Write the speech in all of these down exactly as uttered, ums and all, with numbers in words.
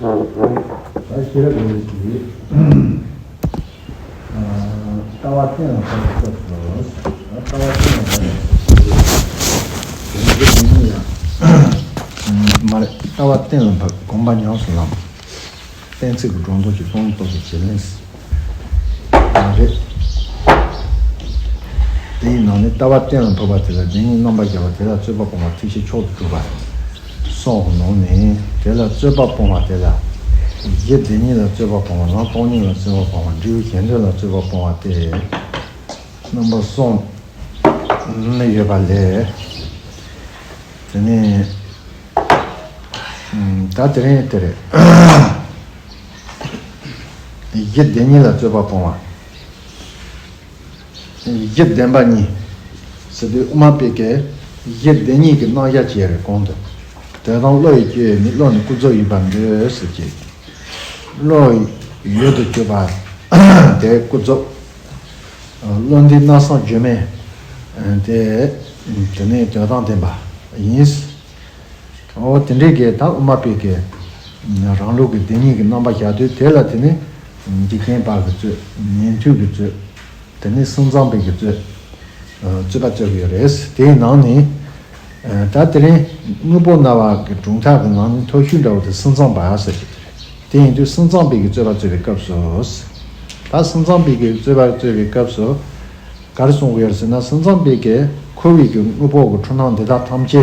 ད་ཤེས་རབ་ཀྱི་ལྟ་བ་གཏན་ལ་ཕབ་པའི་སྐབས་སུ། ལྟ་བ་གཏན་ལ་ཕབ་པའི་སྐབས་སུ། དེ་ནི་ཡང་མ་རེད། ལྟ་བ་གཏན་ལ་ཕབ། སྒོམ་པ་ཉམས་སུ་བླང་། གཏན་ཚིགས་ཀྱི་སྒྲོ་འདོགས་ཀྱི་སྟོང་ཉིད་རྟོགས་པའི་བྱེད་ལས་མ་རེད། དེའི་ནང་ནས་ལྟ་བ་གཏན་ལ་ཕབ་པ་དེ་ལ་བདེན་གཉིས་རྣམ་པར་བཞག་པ་དེ་ལ་རྩོད་པ་སྤོང་བ་ཐེག་ཆེན་མཆོག་ཏུ་གྲུབ་པ་སོགས་ཀྱི་ནང་ནས། དེ་ལ་རྩོད་པ་སྤོང་བ་དེ་ལ། གཞི་བདེན་གཉིས་ལ་རྩོད་པ་སྤོང་བ། རང་སྟོང་ཉིད་ལ་རྩོད་པ་སྤོང་བ། འབྲས་བུ་གཞན་དོན་ལ་རྩོད་པ་སྤོང་བ་སྟེ། རྣམ་པ་གསུམ་ནི་ཡོད་པ་ལས། དེ་ནས་ད་དེ་རིང་དེ་རེད། གཞི་བདེན་གཉིས་ལ་རྩོད་པ་སྤོང་བ། གཞི་བདེན་པ་གཉིས་ཟེར་དུས། དབུ་མ་པའི་གི་གཞི་བདེན་གཉིས་ཀྱི་རྣམ་གཞག་བྱས་རེད། གོང་དུ། དོན་དམ་བློ་ཡི་སྤྱོད་ཡུལ་ནི། བློ་ནི་ཀུན་རྫོབ་ཡིན་པར་འདོད་ཟེར་གྱི། བློ་ཡུལ་དུ་གྱུར་པ་དེ་ཀུན་རྫོབ། བློ་འདི་སྣང་སྟོང་བརྗོད་མེད་དེ། དེ་ནི་དོན་དམ་བདེན་པ་ཡིན། འོ་དེ་འདྲའི་གི་ད་དབུ་མ་པའི་གི་རང་ལུགས་ཀྱི་བདེན་གཉིས་ཀྱི་རྣམ་པ་བཞག་དུས། དེ་ལ་དེ་ནི་འཇིག་རྟེན་པ་གི་རྩོད། ཉན་ཐོས་ཀྱི་རྩོད། དེ་ནི་སེམས་ཙམ་པའི་གི་རྩོད། རྩོད་པ་རྩོད་ཀྱི་ཡོད་རེད། དེའི་ནང་ནས་ད་དེ་རིང་དངོས་པོ་སྨྲ་བ་གི་གྲུབ་མཐའ་གི་ནང་ནས་མཐོ་ཤོས་འདྲ་བོ་དེ་སེམས་ཙམ་པ་ཟེར་གྱི་དེ་རེད། དེ་ཡིན་དུས་སེམས་ཙམ་པའི་གི་རྩོད་པ་རྩོད་པའི་སྐབས་སུ། ད་སེམས་ཙམ་པའི་གི་རྩོད་པ་རྩོད་པའི་སྐབས་སུ་ག་རེ་གསུང་གི་ཡོད་ཟེར་ན། སེམས་ཙམ་པའི་གི་འཁོར་བའི་གི་དངོས་པོ་གི་འཁྲུལ་སྣང་འདི་དག་ཐམས་ཅད་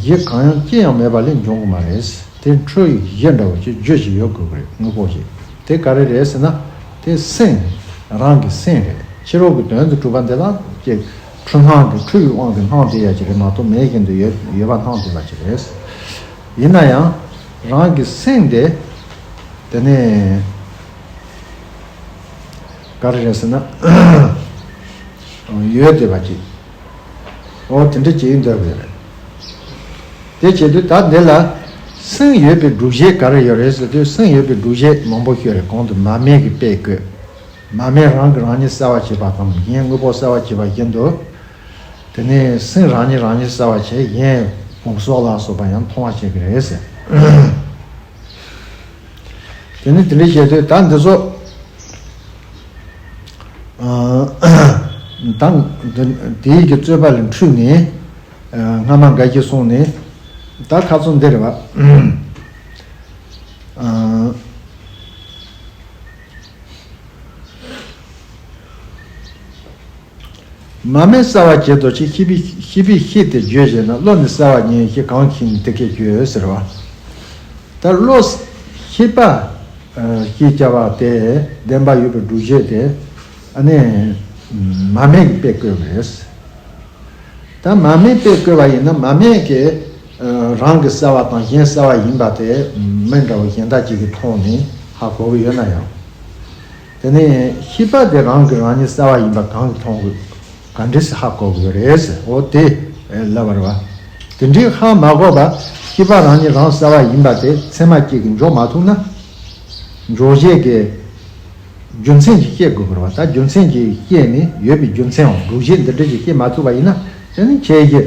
གཞི་གང་ཡང་ཅི་ཡང་མེད་པ་ལས་འབྱུང་གི་མ་རེད། དེ་འཁྲུལ་བའི་གཞི་འདྲ་བོ་ཅིག་རྒྱུ་ཅིག་ཡོད་དགོས་ཀྱི་རེད། དངོས་པོ་ཞིག་དེ་ག་རེ་རེད་ཟེར་ན། དེ་སེམས་རང་གི་སེམས་རེད། ཕྱི་རོལ་གྱི་དོན་དུ་གྲུབ་པ་འདི་དག་ཅིག་འཁྲུལ་སྣང་གི། འཁྲུལ་བའི་དབང་གིས་སྣང་བསྡད་ཡ་ཅིག་རེད་མ་གཏོགས། མེད་བཞིན་དུ་ཡོད་ཡོད་པ་སྣང་བསྡད་པ་ཅིག་རེད། ཡིན་ན་ཡང་རང་གི་སེམས་དེ་དེ་ནས་ག་རེ་རེད་ཟེར་ན། ཡོད་བསྡད་པ་ཅིག་འོ་དེ་འདྲ་བྱེད་ཀྱི་འདོད་པ་རེད། དེ་བྱེད་དུས་ད་འདི་ལ་སེམས་ཡོད་པའི་སྒྲུབ་བྱེད་ག་རེ་ཡོད་རེད་ཟེར་དུས། སེམས་ཡོད་པའི་སྒྲུབ་བྱེད་མང་པོ་ཤོས་རེད། གོང་དུ་མ་སྨད་ཀྱི་དཔེ་བཀོད། མ་སྨད་རང་གིས་རང་ཉིད་གསལ་བར་བྱེད་པ་དང་། གཞན་དངོས་པོ་གསལ་བར་བྱེད་པ་བཞིན་དུ། དེ་ནས་སེམས་རང་ཉིད་རང་ཉིད་གསལ་བར་བྱེད། གཞན་བུམ་སོགས་ལ་སོགས་པ་ཡང་མཐོང་བར་བྱེད་ཀྱི་རེད་ཟེར། དེ་ནི་དེ་འདྲ་བྱས་ཏེ་ད་འདི་ཚོ། ཨ། ད་འདི་དེའི་གི་རྩོད་པ་ལས་འཁྲུལ་ནས། ཨ། སྔ་མ་འགའ་ཞིག་སོང་ནས། ད་ཁ་སང་འདི་རེད་བ། ཨ། མ་སྨད་གསལ་བར་བྱེད་དོ་ཞེས། ཤེས་པས་ཤེས་པས་ཤེས་ཏེ་བརྗོད་བྱས་ན། བློ་ནི་གསལ་བར་ཉན་ཞེས། གང་ཞིག་ནི་དེ་སྐད་བརྗོད་ཟེར་བ། ད་བློ་ཤེས་པ་ཞེས་བྱ་བ་དེ། བདེན་པ་ཡོད་པའི་སྒྲུབ་བྱེད་དེ། ཨ་ནི་མ་སྨད་ཀྱི་དཔེ་བཀོད་པ་རེད། ད་མ་སྨད་དཔེ་བཀོད་པ་ཡིན་ན། མ་སྨད་ཀྱི་རང་གི་གསལ་བ་དང་གཞན་གསལ་བ་ཡིན་པ་དེ་མི་འདྲ་བ་གཞན་དག་ཅིག་གིས་མཐོང་ནས་ཧ་གོ་གི་ཡོད་ན་ཡང་། དེ་ནས་ཤེས་པ་དེ་རང་གིས་རང་ཉིད་གསལ་བ་ཡིན་པ་གང་གིས་མཐོང་གི། ག་འདྲ་སེ་ཧ་གོ་གི་ཡོད་རེད་ཟེར། འོ་དེ་ལབ་པ་རེད་བ། དེ་འདྲའི་ཧ་མ་གོ་བར་ཤེས་པ་རང་ཉིད་རང་གསལ་བ་ཡིན་པ་དེ་ཚད་མ་གཅིག་གིས་འཇོག་མ་ཐུབ་ན། འཇོག་བྱེད་ཀྱི་རྒྱུ་མཚན་ཅིག་བཤད་དགོས་པ་རེད་བ། ད་རྒྱུ་མཚན་ཅིག་བཤད་ནས། ཡོད་པའི་རྒྱུ་མཚན་འང་། སྒྲུབ་བྱེད་འདི་འདྲ་ཅིག་བཤད་མ་ཐུབ་པ་ཡིན་ན། དེ་ནི་ཁྱད་གཞི་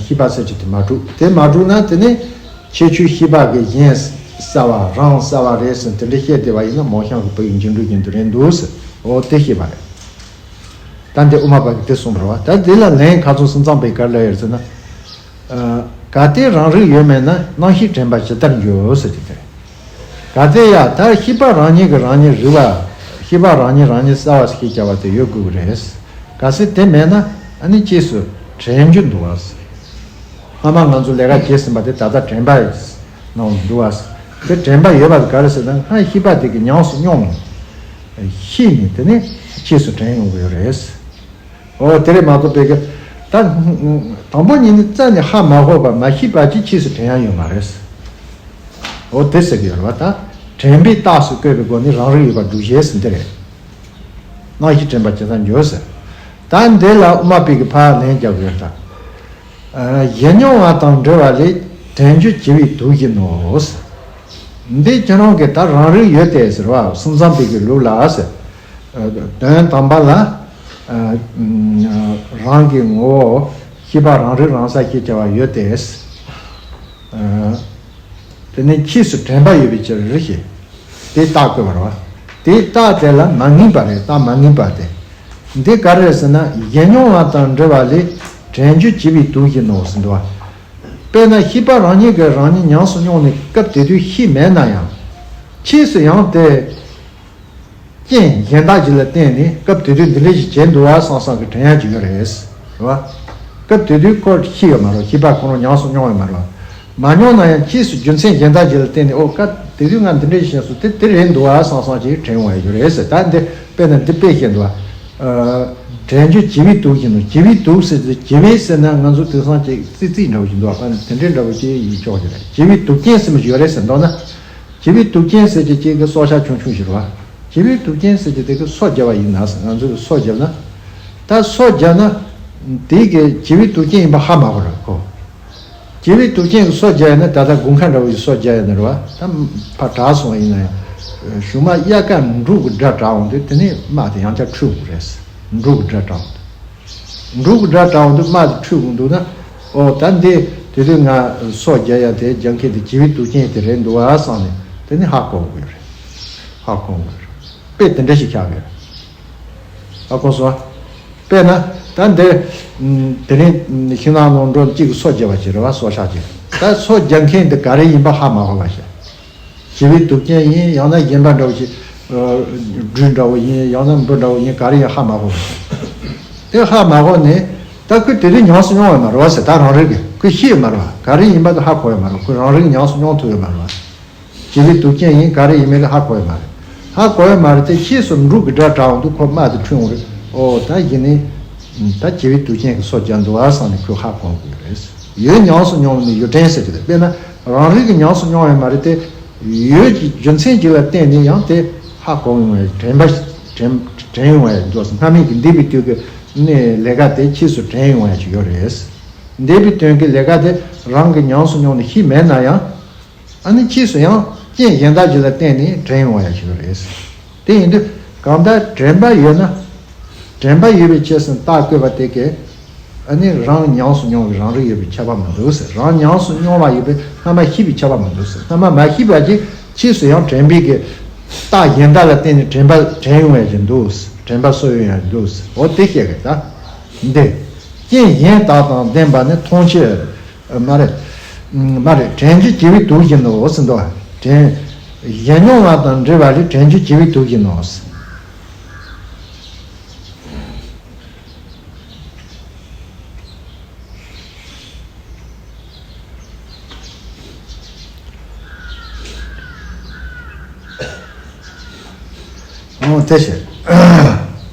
ཤེས་པ་ཟེར་གྱི་དེ་མ་གྲུབ། དེ་མ་གྲུབ་ན་དེ་ནི་ཁྱད་ཆོས་ཤེས་པ་གིས་གཞན་གསལ་བ་རང་གསལ་བ་རེད་ཟེར་དེ་འདྲ་བཤད་བསྡད་པ་ཡིན་ན། མོ་གཤམ་གྱི་བུ་ཡི་འགྱུར་འགྲོས་བཞིན་དུ་རེད་འདུག་ཟེར། འོ་དེ་བཤད་པ་རེད། ད་འདི་དབུ་མ་པ་གིས་དེ་གསུངས་པ་རེད་བ། ད་འདི་ལ་ལན་ཁ་སང་སེམས་ཙམ་པས་ག་རེ་ལབ་ཡོད་ཟེར་ན། ཨ། གལ་ཏེ་རང་རིག་ཡོད་མེད་ན། རྣམ་ཤེས་དྲན་པ་ཇི་ལྟར་འགྱུར་ཟེར་གྱི་དེ་རེད། གལ་ཏེ་ཡ་ད་ཤེས་པ་རང་ཉིད་ཀྱིས་རང་ཉིད་རིག་པ། ཤེས་པ་རང་ཉིད་རང་ཉིད་གསལ་བ་ཞེས་བྱ་བ་དེ་ཡོད་དགོས་ཀྱི་རེད། གལ་སྲིད་དེ་མེད་ན། ཨ་ནི་རྗེས་སུ་དྲན་རྒྱུ་འདུག་བ་ཟེར། སྔ་མ་ང་ཚོ་ལས་ཀ་བྱས་ཟིན་པ་དེ་ད་ལྟ་དྲན་པ་ནང་འདུག་བ་ཟེར། དེ་དྲན་པ་ཡོད་པ་དེ་ག་རེ་ཟེར་ན། སྔར་ཤེས་པ་དེ་གིས་ཉམས་སུ་མྱོང་ནས། ཤེས་ནས་དེ་ནས་རྗེས་སུ་དྲན་ཡོང་གི་ཡོད་རེད། འོ་དེ་རེད་མ་གཏོགས་པའི་གི་ད་དང་པོ་ཉིད་ནས་རྩ་ནས་ཧ་མ་གོ་བ། མ་ཤེས་པ་ཅིག་རྗེས་སུ་དྲན་ཡ་ཡོད་མ་རེད། འོ་དེ་ཟེར་གི་ཡོད་རེད་བ། ད་དྲན་པའི་རྟགས་སུ་བཀོད་པའི་སྒོ་ནས་རང་རིག་ཡོད་པ་སྒྲུབ་བྱེད་ཟེར་འདི་རེད། རྣམ་ཤེས་དྲན་པ་ཇི་ལྟར་འགྱུར་ཟེར། ད་འདི་ལ་དབུ་མ་པའི་གི་ཕར་ལན་རྒྱག་གི་ཡོད་ད། ཨ། གཞན་མྱོང་བ་དང་འབྲེལ་བ་ལས། དྲན་རྒྱུ་བྱས་པའི་དུག་བཞིན་ནོ། འདི་ཁྱེད་རང་གིས་ད་རང་རིག་ཡོད་དེ་ཟེར་བ། སེམས་ཙམ་པའི་གི་ལུགས་ལ་ཟེར། དོན་དམ་པ་ལ། ཨ། རང་གི་ངོ་བོ་ཤེས་པ་རང་རིག་རང་གསལ་ཞེས་བྱ་བ་ཡོད་དེ། ཨ། དེ་ནས་ཕྱིས་སུ་དྲན་པ་ཡོད་པའི་ཕྱིར་ཞེས། དེ་རྟགས་བཀོད་པ་རེད་བ། དེའི་རྟགས་དེ་ལ་མ་ངེས་པ་རེད། རྟགས་མ་ངེས་པ་དེ། འདི་ག་རེ་རེད་ཟེར་ན། གཞན་མྱོང་བ་དང་འབྲེལ་བ་ལས་དྲན་རྒྱུ་བྱས་པའི་དུག་བཞིན་ནོ་ཟེར་འདུག་བ། དཔེར་ན་ཤེས་པ་རང་ཉིད་ཀྱིས་རང་ཉིད་ཉམས་སུ་མྱོང་ནས་སྐབས་དེ་དུས་ཤེས་མེད་ན་ཡང་། ཕྱིས་སུ་ཡང་དེ། རྐྱེན་གཞན་དག་ཅིག་ལ་བརྟེན་ནས་སྐབས་དེ་དུས་འདི་འདྲ་ཞིག་བྱས་འདུག་བ་བསམ་བསམ་གྱི་དྲན་ཡག་ཅིག་ཡོད་རེད། རེད་བ། སྐབས་དེ་དུས་ཁོ་ཤེས་ཡོད་མ་རེད། ཤེས་པ་ཁོ་རང་ཉམས་སུ་མྱོང་ཡོད་མ་རེད། མ་མྱོང་ན་ཡང་ཕྱིས་སུ་རྒྱུ་མཚན་གཞན་དག་ཅིག་ལ་བརྟེན་ནས། ཨོ་སྐབས་དེ་དུས་ང་འདི་འདྲ་ཞིག་བྱས་སོང་། དེ་དེ་རེད་འདུག་བ་བསམ་བསམ་ཅིག་དྲན་ཡོང་ཡག་ཡོད་རེད་ཟེར། ད་འདི་དཔེར་ན་འདི་དཔེ་བཤད་འདུག་བ། དྲན་རྒྱུ་བྱས་པའི་དུག་བཞིན་ནོ། བྱས་པའི་དུག་ཟེར་དུས། བྱས་པའི་ཟེར་ན་ང་ཚོ་དེང་སང་ཅིག་ཙིག་ཙིག་འདྲ་བོ་ཞིག་འདུག་བ། དེ་འདྲའི་འདྲ་བོ་ཅིག་ཡིན་ཆོག་གི་རེད། བྱས་པའི་དུག་རྐྱེན་ཟེར་མི་ཞིག་ཡོད་རེད་ཟེར་མདོར་ན། བྱས་པའི་དུག་རྐྱེན་ཟེར་གྱི་ཅིག་གི་སྲོག་ཆགས་ཆུང་ཆུང་ཞིག་རེད་བ། བྱས་པའི་དུག་རྐྱེན་ཟེར་གྱི་དེ་གི་སོ་བརྒྱབ་པ་ཡིན་ན་ཟེར། ང་ཚོ་གི་སོ་བརྒྱབ་ན། ད་སོ་བརྒྱབ་ན། དེ་གི་བྱས་པའི་དུག་རྐྱེན་ཡིན་པ་ཧ་མ་གོ་ར་ཁོ། བྱས་པའི་དུག་རྐྱེན་གི་སོ་བརྒྱབ་ཡོད་ན། ད་ལྟ་དགུན་ཁ་འདྲ་བོ་ཞིག་སོ་བརྒྱབ་ཡོད་ན་རེད་བ། ད་ཕར་དྲག་སོང་བ་ཡིན་ན་ཡང་། གཞུག་མ་དབྱར་ཁ་འབྲུག་གི་སྒྲ་གྲགས་འོང་དུས་དེ་ནས་རྨ་དེ་ཡང་བསྐྱར་འཁྲུད་དགོས་རེད། འབྲུག་གི་སྒྲ་གྲགས་འོང་དུས། འབྲུག་གི་སྒྲ་གྲགས་འོང་དུས་རྨ་དེ་འཁྲུད་དགོས་འདུག་ན། ཨོ་ད་འདི་དེ་དུས་ང་སོ་བརྒྱབ་ཡ་དེ་རྒྱག་མཁན་དེ་བྱས་པའི་དུག་རྐྱེན་དེ་རེད་འདུག་བ་བསམ་ནས་དེ་ནས་ཧ་གོ་དགོས་རེད། ཧ་གོ་དགོས་རེད། དཔེ་དེ་འདྲ་ཞིག་ཆགས་ཀྱི་རེད། ཧ་གོ་སོང་། དཔེར་ན་ད་འདི། དེ་རིང་ཤིང་ནགས་ནང་འགྲོ་གཅིག་གིས་སོ་བརྒྱབ་པ་ཅིག་རེད་བ། སོ་ཤ་ཅིག་ད་སོ་རྒྱག་མཁན་དེ་ག་རེ་ཡིན་པ་ཧ་མ་གོ་བ་ཞིག་བྱས་པའི་དུག་རྐྱེན་ཡིན། ཡང་ན་གཞན་པ་འདྲ་བོ་ཞིག་སྦྲུལ་འདྲ་བོ་ཡིན། ཡང་ན་འབུ་འདྲ་བོ་ཡིན། ག་རེ་ཡིན་ཧ་མ་གོ་བ་ཞིག་དེ་ཧ་མ་གོ་ནས། ད་ཁོས་དེ་དུས་ཉམས་སུ་མྱོང་ཡོད་མ་རེད་བ་ཟེར། ད་རང་རིག་གིས་ཁོས་ཤེས་ཡོད་མ་རེད་བ། ག་རེ་ཡིན་པ་དེ་ཧ་གོ་ཡོད་མ་རེད། ཁོས་རང་རིག་གིས་ཉམས་སུ་མྱོང་ཐུབ་ཡོད་མ་རེད་བ། བྱས་པའི་དུག་རྐྱེན་ཡིན། ག་རེ་ཡིན་མིན་དེ་ཧ་གོ་ཡོད་མ་རེད། ཧ་གོ་ཡོད་མ་རེད་དེ། ཕྱིས་སུ་འབྲུག་གི་སྒྲ་གྲགས་འོང་དུས་ཁོ་རྨ་དེ་འཁྲུད་འོང་རེད། ཨོ་ད་གཞི་ནས་ད་བྱས་པའི་དུག་རྐྱེན་གྱིས་སོ་བརྒྱབ་འདུག་བ་བསམ་ནས་ཁོས་ཧ་གོ་དགོས་རེད། ཡུལ་ཉམས་སུ་མྱོང་བ་ནི་ཡུལ་དྲན་ཟེར་གྱི་རེད། དཔེར་ན་རང་རིག་གིས་ཉམས་སུ་མྱོང་ཡོད་མ་རེད་དེ། ཡུལ་གྱི་རྒྱུ་མཚན་ཅིག་ལ་བརྟེན་ནས་ཡང་དེ་ཧ་གོ་ཡོང་བའི་དྲན་པ། དྲན་དྲན་ཡོང་བ་ཡང་འདུག་སྔ་མའི་གི་འདས་པའི་དུས་ཀྱི་གནས་ལས་ཀ་དེ་ཕྱིས་སུ་དྲན་ཡོང་བ་ཡང་ཅིག་ཡོད་རེད། འདས་པའི་དོན་གྱི་ལས་ཀ་དེ་རང་གིས་ཉམས་སུ་མྱོང་ནས་ཤེས་མེད་ན་ཡང་། ཨ་ནི་ཕྱིས་སུ་ཡང་རྐྱེན་གཞན་དག་ཅིག་ལ་བརྟེན་ནས་དྲན་ཡོང་བ་ཡང་ཞིག་རེད། དེ་ཡིན་དུས་གང་ལྟར་དྲན་པ་ཡོད་ན། དྲན་པ་ཡོད་པའི་ཕྱིར་ཟེར་རྟགས་བཀོད་པ་དེ་གས། ཨ་ནི་རང་ཉམས་སུ་མྱོང་བའི་རང་རིག་ཡོད་པས་ཁྱབ་པ་མི་འདུག་ཟེར། རང་ཉམས་སུ་མྱོང་བ་ཡོད་པས་སྔ་མ་ཤེས་པས་ཁྱབ་པ་མི་འདུག་ཟེར། སྔ་མ་མ་ཤེས་པ་ཅིག་ཕྱིས་སུ་ཡང་དྲན་པའི་གི་རྟགས་གཞན་དག་ལ་བརྟེན་ནས་དྲན་པ་དྲན་ཡོང་བ་ཡང་འདུག་ཟེར། དྲན་པ་གསོ་ཡོང་ཡང་འདུག་ཟེར། འོ་དེ་བཤད་གི་ད། འདི། རྐྱེན་གཞན་དག་དང་ལྡན་པ་ནི་མཐོང་ཕྱིར། མ་རེད། མ་རེད། དྲན་རྒྱུ་བྱས་པའི་དུག་བཞིན་ནོ་ཟེར་འདུག་དྲན། གཞན་མྱོང་བ་དང་འབྲེལ་བ་ལས་དྲན་རྒྱུ་བྱས་པའི་དུག་བཞིན་ནོ། ཨོ་དེ་བྱས།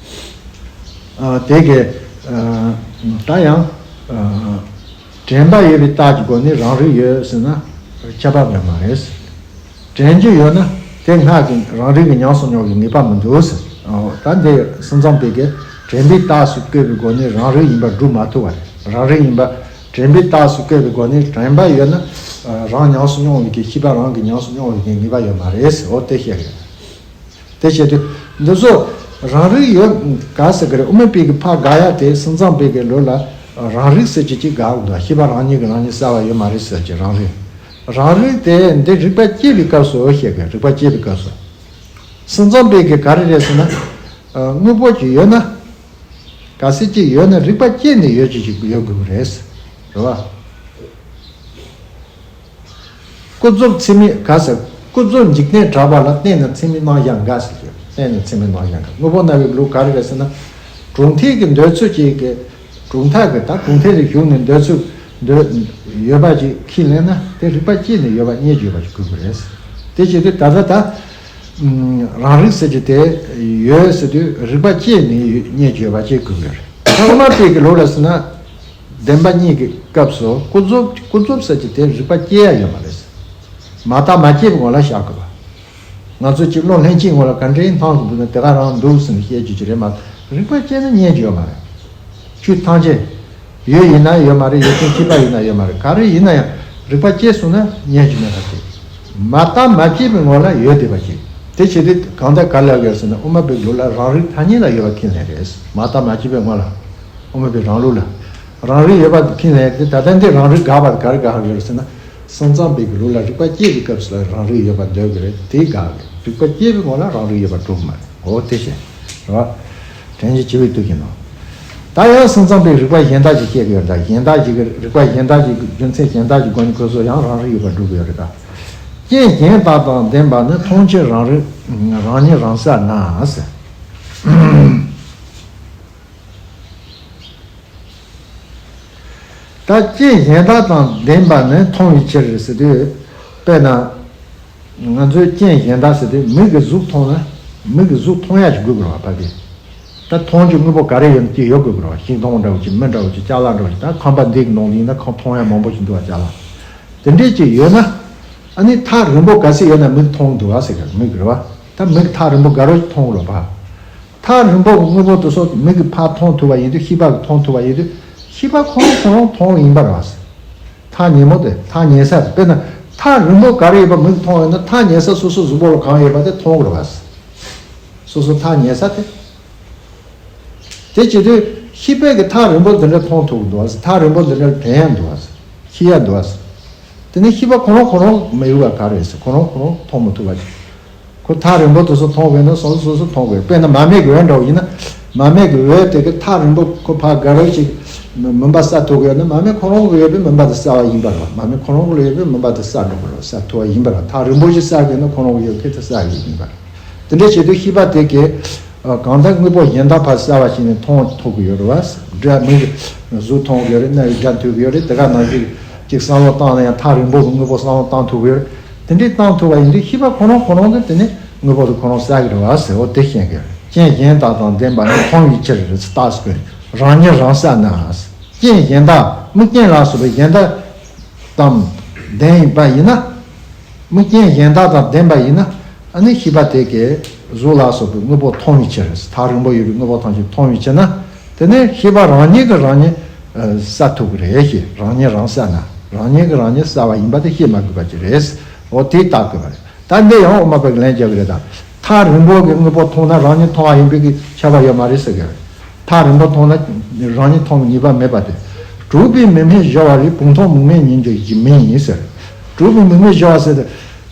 ཨ་དེ་གས། ཨ་ད་ཡང་། ཨ་དྲན་པ་ཡོད་པའི་རྟགས་ཀྱི་སྒོ་ནས་རང་རིག་ཡོད་ཟེར་ན་ཁྱབ་པ་ཡོད་མ་རེད། དྲན་རྒྱུ་ཡོད་ན་དེ་སྔར་གྱི་རང་རིག་གི་ཉམས་སུ་མྱོང་བའི་ངེས་པ་མི་འདུག་ཟེར། ཨོ་ད་འདི་སེམས་ཙམ་པས་གས་དྲན་པའི་རྟགས་སུ་བཀོད་པའི་སྒོ་ནས་རང་རིག་ཡིན་པར་སྒྲུབ་མ་ཐུབ་པ་རེད། རང་རིག་ཡིན་པ། དྲན་པའི་རྟགས་སུ་བཀོད་པའི་སྒོ་ནས་དྲན་པ་ཡོད་ན། རང་ཉམས་སུ་མྱོང་བའི་གི་ཤེས་པ་རང་གི་ཉམས་སུ་མྱོང་བའི་གི་ངེས་པ་ཡོད་མ་རེད་ཟེར། འོ་དེ་བཤད་རེད། དེ་བྱེད་དུས་འདི་ཚོ་རང་རིག་ཡོད་ག་ཟེར་གི་རེད། དབུ་མ་པའི་གི་ཕར་དགག་ཡ་དེ་སེམས་ཙམ་པའི་གི་ལུགས་ལ་རང་རིག་ཟེར་གྱི་ཅིག་དགག་འདུག་ཤེས་པ་རང་ཉིད་ཀྱིས་རང་ཉིད་གསལ་བ་ཡོད་མ་རེད་ཟེར་གྱི་རང་རིག་རང་རིག་དེ་འདི་རིག་པ་སྐྱེས་པའི་སྐབས་སུ་བཤད་གི། རིག་པ་སྐྱེས་པའི་སྐབས་སུ། སེམས་ཙམ་པའི་གི་ག་རེ་རེད་ཟེར་ན། དངོས་པོ་ཅིག་ཡོད་ན། གལ་སྲིད་ཅིག་ཡོད་ན་རིག་པ་སྐྱེས་ནས་ཡོད་ཅིག་ཅིག་ཡོད་དགོས་ཀྱི་རེད། རེད་བ། ཀུན་རྫོབ་ཚད་མའི་ག་ཟེར། ཀུན་རྫོབ་འཇིག་རྟེན་གྲགས་པ་ལ་བརྟེན་ནས་ཚད་མའི་རྣམ་གཞག་འགའ་ཟེར་གྱི། བརྟེན་ནས་ཚད་མའི་རྣམ་གཞག་འགའ། དངོས་པོ་སྨྲ་བའི་ལུགས་ག་རེ་རེད་ཟེར་ན། གྲུབ་མཐས་ཀྱི་འདོད་ཚུལ་གཅིག་གི། གྲུབ་མཐའ་གི་ད་གྲུབ་མཐའི་རིགས་ཞུགས་ནས་འདོད་ཚུལ་འདོད་ཡོད་པ་ཅིག་ཁས་ལེན་ན་དེ་རིག་པ་སྐྱེས་ནས་ཡོད་པ་རྙེད་ཀྱི་ཡོད་པ་ཅིག་དགོས་ཀྱི་རེད། དེ་བྱེད་དུས་ད་ལྟ་ད། རང་རིག་ཟེར་གྱི་དེ་ཡོད་ཟེར་དུས་རིག་པ་སྐྱེས་ནས་རྙེད་ཀྱི་ཡོད་པ་ཅིག་དགོས་ཀྱི་རེད། ད་དབུ་མ་པའི་གི་ལུགས་ལ་ཟེར་ན། བདེན་པ་གཉིས་ཀྱི་སྐབས་སུ་ཀུན་རྫོབ་ཀུན་རྫོབ་ཟེར་གྱི་དེ་རིག་པ་སྐྱེ་ཡ་ཡོད་མ་རེད། མ་བརྟགས་མ་དཔྱད་པའི་ངོ་ལ་བཞག་དགོས་པ། ང་ཚོ་གཅིག་བློ་ལྷན་སྐྱེས་ངོ་ལ་ག་འདྲའི་སྣང་གི་འདུག་ན་དེ་ག་རང་འདུག་ཟེར་ནས་བཤད་རྒྱུ་ཅིག་རེད་མ། རིག་པ་སྐྱེས་ན་རྙེད་རྒྱུ་ཡོད་མ་རེད། ཆོས་ཐམས་ཅད་ཡོད་ཡིན་ན་ཡོད་མ་རེད། ཡོད་ཅིང་མཆིས་པ་ཡིན་ན་ཡོད་མ་རེད། ག་རེ་ཡིན་ན་ཡང་རིག་པ་སྐྱེས་སོང་ན་རྙེད་རྒྱུ་མེད་པ་ཅིག་མ་བརྟགས་མ་དཔྱད་པའི་ངོ་ལ་ཡོད་བསྡད་པ་ཅིག་དེ་བྱེད་དུས་གང་ལྟར་ག་ལ་ཡོད་ཟེར་ན་དབུ་མ་པའི་ལུགས་ལ་རང་རིག་ཐ་སྙད་ལ་ཡོད་པ་ཁས་ལེན་རེད། མ་བརྟགས་མ་དཔྱད་པའི་ངོ་ལ། དབུ་མ་པའི་རང་ལུགས་ལ་རང་རིག་ཡོད་པ་ཁས་ལེན་ཏེ། ད་ལྟ་འདི་རང་རིག་དགག་པ་ག་རེ་དགག་ཡོད་ཟེར་ན། སེམས་ཙམ་པའི་གི་ལུགས་ལ་རིག་པ་སྐྱེས་པའི་སྐབས་སུ་ལ་རང་རིག་ཡོད་པར་འདོད་ཀྱི་རེད། དེ་དགག་གི་རེད། རིག་པ་སྐྱེས་པའི་སྔོན་ལ་རང་རིག་ཡོད་པར་གྲུབ་མ་རེད། འོ་དེ་བཤད་རེད་བ། དྲན་གྱི་བྱེད་པའི་དུས་ཀྱི་ནང་། ད་ཡང་སེམས་ཙམ་པའི་རིག་པ་གཞན་དག་ཅིག་སྐྱེ་གི་ཡོད། ད་གཞན་དག་ཅིག་གི་རིག་པ་གཞན་དག་ཅིག་གི་རྒྱུ་མཚན་གཞན་དག་ཅིག་སྒོ་ནས་ཁོ་ཚོ་ཡང་རང་རིག་ཡོད་པར་གྲུབ་ཀྱི་ཡོད་རེད་ད། རྐྱེན་གཞན་དག་དང་ལྡན་པ་ནི་མཐོང་ཕྱིར་རང་རིག་རང་ཉིད་རང་གསལ་ན་ཟེར། ད་རྐྱེན་གཞན་དག་དང་ལྡན་པ་ནི་མཐོང་བའི་ཕྱིར་ཟེར་དུས། དཔེར་ན། ང་ཚོས་རྐྱེན་གཞན་དག་ཟེར་དུས་མིག་གིས་གཟུགས་མཐོང་ན། མིག་གིས་གཟུགས་མཐོང་ཡག་ཅིག་དགོས་དགོས་རེད་བ། ཕ་གི། ད་མཐོང་རྒྱུ་དངོས་པོ་ག་རེ་ཡོད་ན་དེ་ཡོད་དགོས་དགོས་རེད་བ། ཤིང་སྡོང་འདྲ་བོ་ཅིག་མི་འདྲ་བོ་ཅིག་ཅ་ལག་འདྲ་བོ་ཅིག་ད་ཁང་པ་འདི་གི་ནང་ལ་ཡིན་ན་ཁང་མཐོང་ཡག་མང་པོ་ཞིག་འདུག་བ། ཅ་ལག་དེ་འདྲས་ཅིག་ཡོད་ན། ཨ་ནི་ཐག་རིང་པོ་ག་ཚོད་ཡོད་ན་མིག་མཐོང་འདུག་བ་ཟེར་གི་མིག་རེད་བ། ད་མིག་ཐག་རིང་པོ་ག་རེ་མཐོང་རེད་བ། ཐག་རིང་པོ་གི་དངོས་པོ་དེ་ཚོ་མིག་གིས་ཕར་མཐོང་ཐུབ་པ་ཡིན་དུས། ཤེས་པ་གིས་མཐོང་ཐུབ་པ་ཡིན་དུས། ཤེས་པ་ཁོ་རང་ཁོ་རང་མཐོང་བ་ཡིན་པ་རེད་བ། ཐག་ཉེ་མོ་དེ། ཐག་ཉེ་ས་དེ། དཔེར་ན། ཐག་རིང་པོ་ག་རེ་ཡོད་པ་མིག་གིས་མཐོང་བ་ཡིན་ན། ཐག་ཉེ་ས་སོ་སོ་གཟུགས་པོ་ལ་གང་ཡོད་པ་དེ་མཐོང་གི་རེད་བ། སོ་སོ་ཐག་ཉེ་ས་དེ། དེ་བྱེད་དུས་ཤེས་པས་ཀྱི་ཐག་རིང་པོ་འདི་འདྲ་མཐོང་ཐུབ་ཀྱི་འདུག་བ། ཐག་རིང་པོ་འདི་འདྲ་དྲན་ཡག་འདུག་བ། ཤེས་ཡག་འདུག་བ། དེ་ནས་ཤེས་པ་ཁོ་རང་ཁོ་རང་མི་ཡོད་པ་ག་རེ་ཟེར། ཁོ་རང་ཁོ་རང་མཐོང་མི་ཐུབ་པ་ཅིག་ཁོ་ཐག་རིང་པོ་དེ་ཚོ་མཐོང་དགོས་ན་སོ་སོ་སོ་སོ་མཐོང་དགོས། དཔེར་ན་མར་མེ་གི་འོད་འདྲ་བོ་ཡིན་ན། མར་མེ་གི་འོད་དེ་གི་ཐག་རིང་པོ་ཁོ་ཕར་ག་རེ་ཞིག་མུན་པ་བསལ་ཐུབ་ཀྱི་ཡོད་ན། མར་མེ་ཁོ་རང་གི་ཡོད་པའི་མུན་པ་དེ་བསལ་བ་ཡིན་པ་རེད་བ། མར་མེ་ཁོ་རང་གི་ཡོད་པའི་མུན་པ་དེ་བསལ་འགྲོ་གི་རེད། བསལ་ཐུབ་པ་ཡིན་པ་རེད། ཐག་རིང་པོ་ཞིག་བསལ་དགོས་ན་ཁོ་རང་གི་ཡོད་མཁན་དེ་བསལ་གི་ཡིན་པ་རེད། དེ་འདྲ་བྱེད་དུས་ཤེས་པ་དེ་གིས་གང་ལྟར་དངོས་པོ་གཞན་དག་ཕར་གསལ་བ་ཞིག་ནས་མཐོང་ཐུབ་ཀྱི་ཡོད་རེད་བ། སྒྲ་མིག་གིས་གཟུགས་མཐོང་གི་ཡོད་རེད། རྣ་ཡིས་སྒྲ་ཐོས་ཀྱི་ཡོད་རེད། དེ་ག་ནང་བཞིན་ཅིག་བསམ་བློ་བཏང་ན་ཡང་ཐག་རིང་པོ་གི་དངོས་པོ་བསམ་བློ་བཏང་ཐུབ་ཀྱི་ཡོད་རེད། དེ་འདྲའི་བཏང་ཐུབ་པ་ཡིན་དུས་ཤེས་པ་ཁོ་རང་ཁོ་རང་གིས་དེ་ནས་དངོས་པོ་དེ་ཁོ་རང་གསལ་གྱི་རེད་བ་ཟེར། འོ་དེ་ཤེས་དགོས། རྐྱེན་གཞན་དག་དང་ལྡན་པ་ནི་མཐོང་བའི་ཕྱིར་རེད། རྟགས་སུ་བཀོད་རང་ཉིད་རང་གསལ་ན། རྐྱེན་གཞན་དག་དམིགས་རྐྱེན་ལ་སོགས་པའི་གཞན་དག་དང་ལྡན་པ་ཡིན་ན། དམིགས་རྐྱེན་གཞན་དག་དང་ལྡན་པ་ཡིན་ན། ཨ་ནི་ཤེས་པ་དེ་གིས་གཟུགས་ལ་སོགས་པའི་དངོས་པོ་མཐོང་བའི་ཕྱིར། ཐག་རིང་པོ་ཡོད་པའི་དངོས་པོ་ཐམས་ཅད་མཐོང་བའི་ཕྱིར་ན། དེ་ནས་ཤེས་པ་རང་ཉིད་ཀྱིས་རང་ཉིད་ཨ་གསལ་ཐུབ་ཀྱི་རེད་ཞེས། རང་ཉིད་རང་གསལ་ན། རང་ཉིད་ཀྱིས་རང་ཉིད་གསལ་བ་ཡིན་པ་དེ་བཤད་མ་དགོས་པ་ཅིག་རེད། འོ་དེ་བརྟག་དགོས་པ་རེད། ད་འདི་ཡང་དབུ་མ་པའི་ལན་རྒྱག་གི་རེད་ད། ཐག་རིང་པོ་གི་དངོས་པོ་མཐོང་ན་རང་ཉིད་མཐོང་བ་ཡིན་པའི་གི་ཁྱབ་པ་ཡོད་མ་རེད་ཟེར་གི་རེད། ཐག་རིང་པོ་མཐོང་ན་རང་ཉིད་མཐོང་བའི་ངེས་པ་མེད་པ་དེ། གྲུབ་པའི་མིག་སྨན་སྦྱོར་བ་ལས། བུམ་མཐོང་མིག་སྨན་ཉིད་འགྱུར་གཞི་མིན་ཟེར། གྲུབ་པའི་མིག་སྨན་སྦྱོར་བ་ཟེར་ཏེ།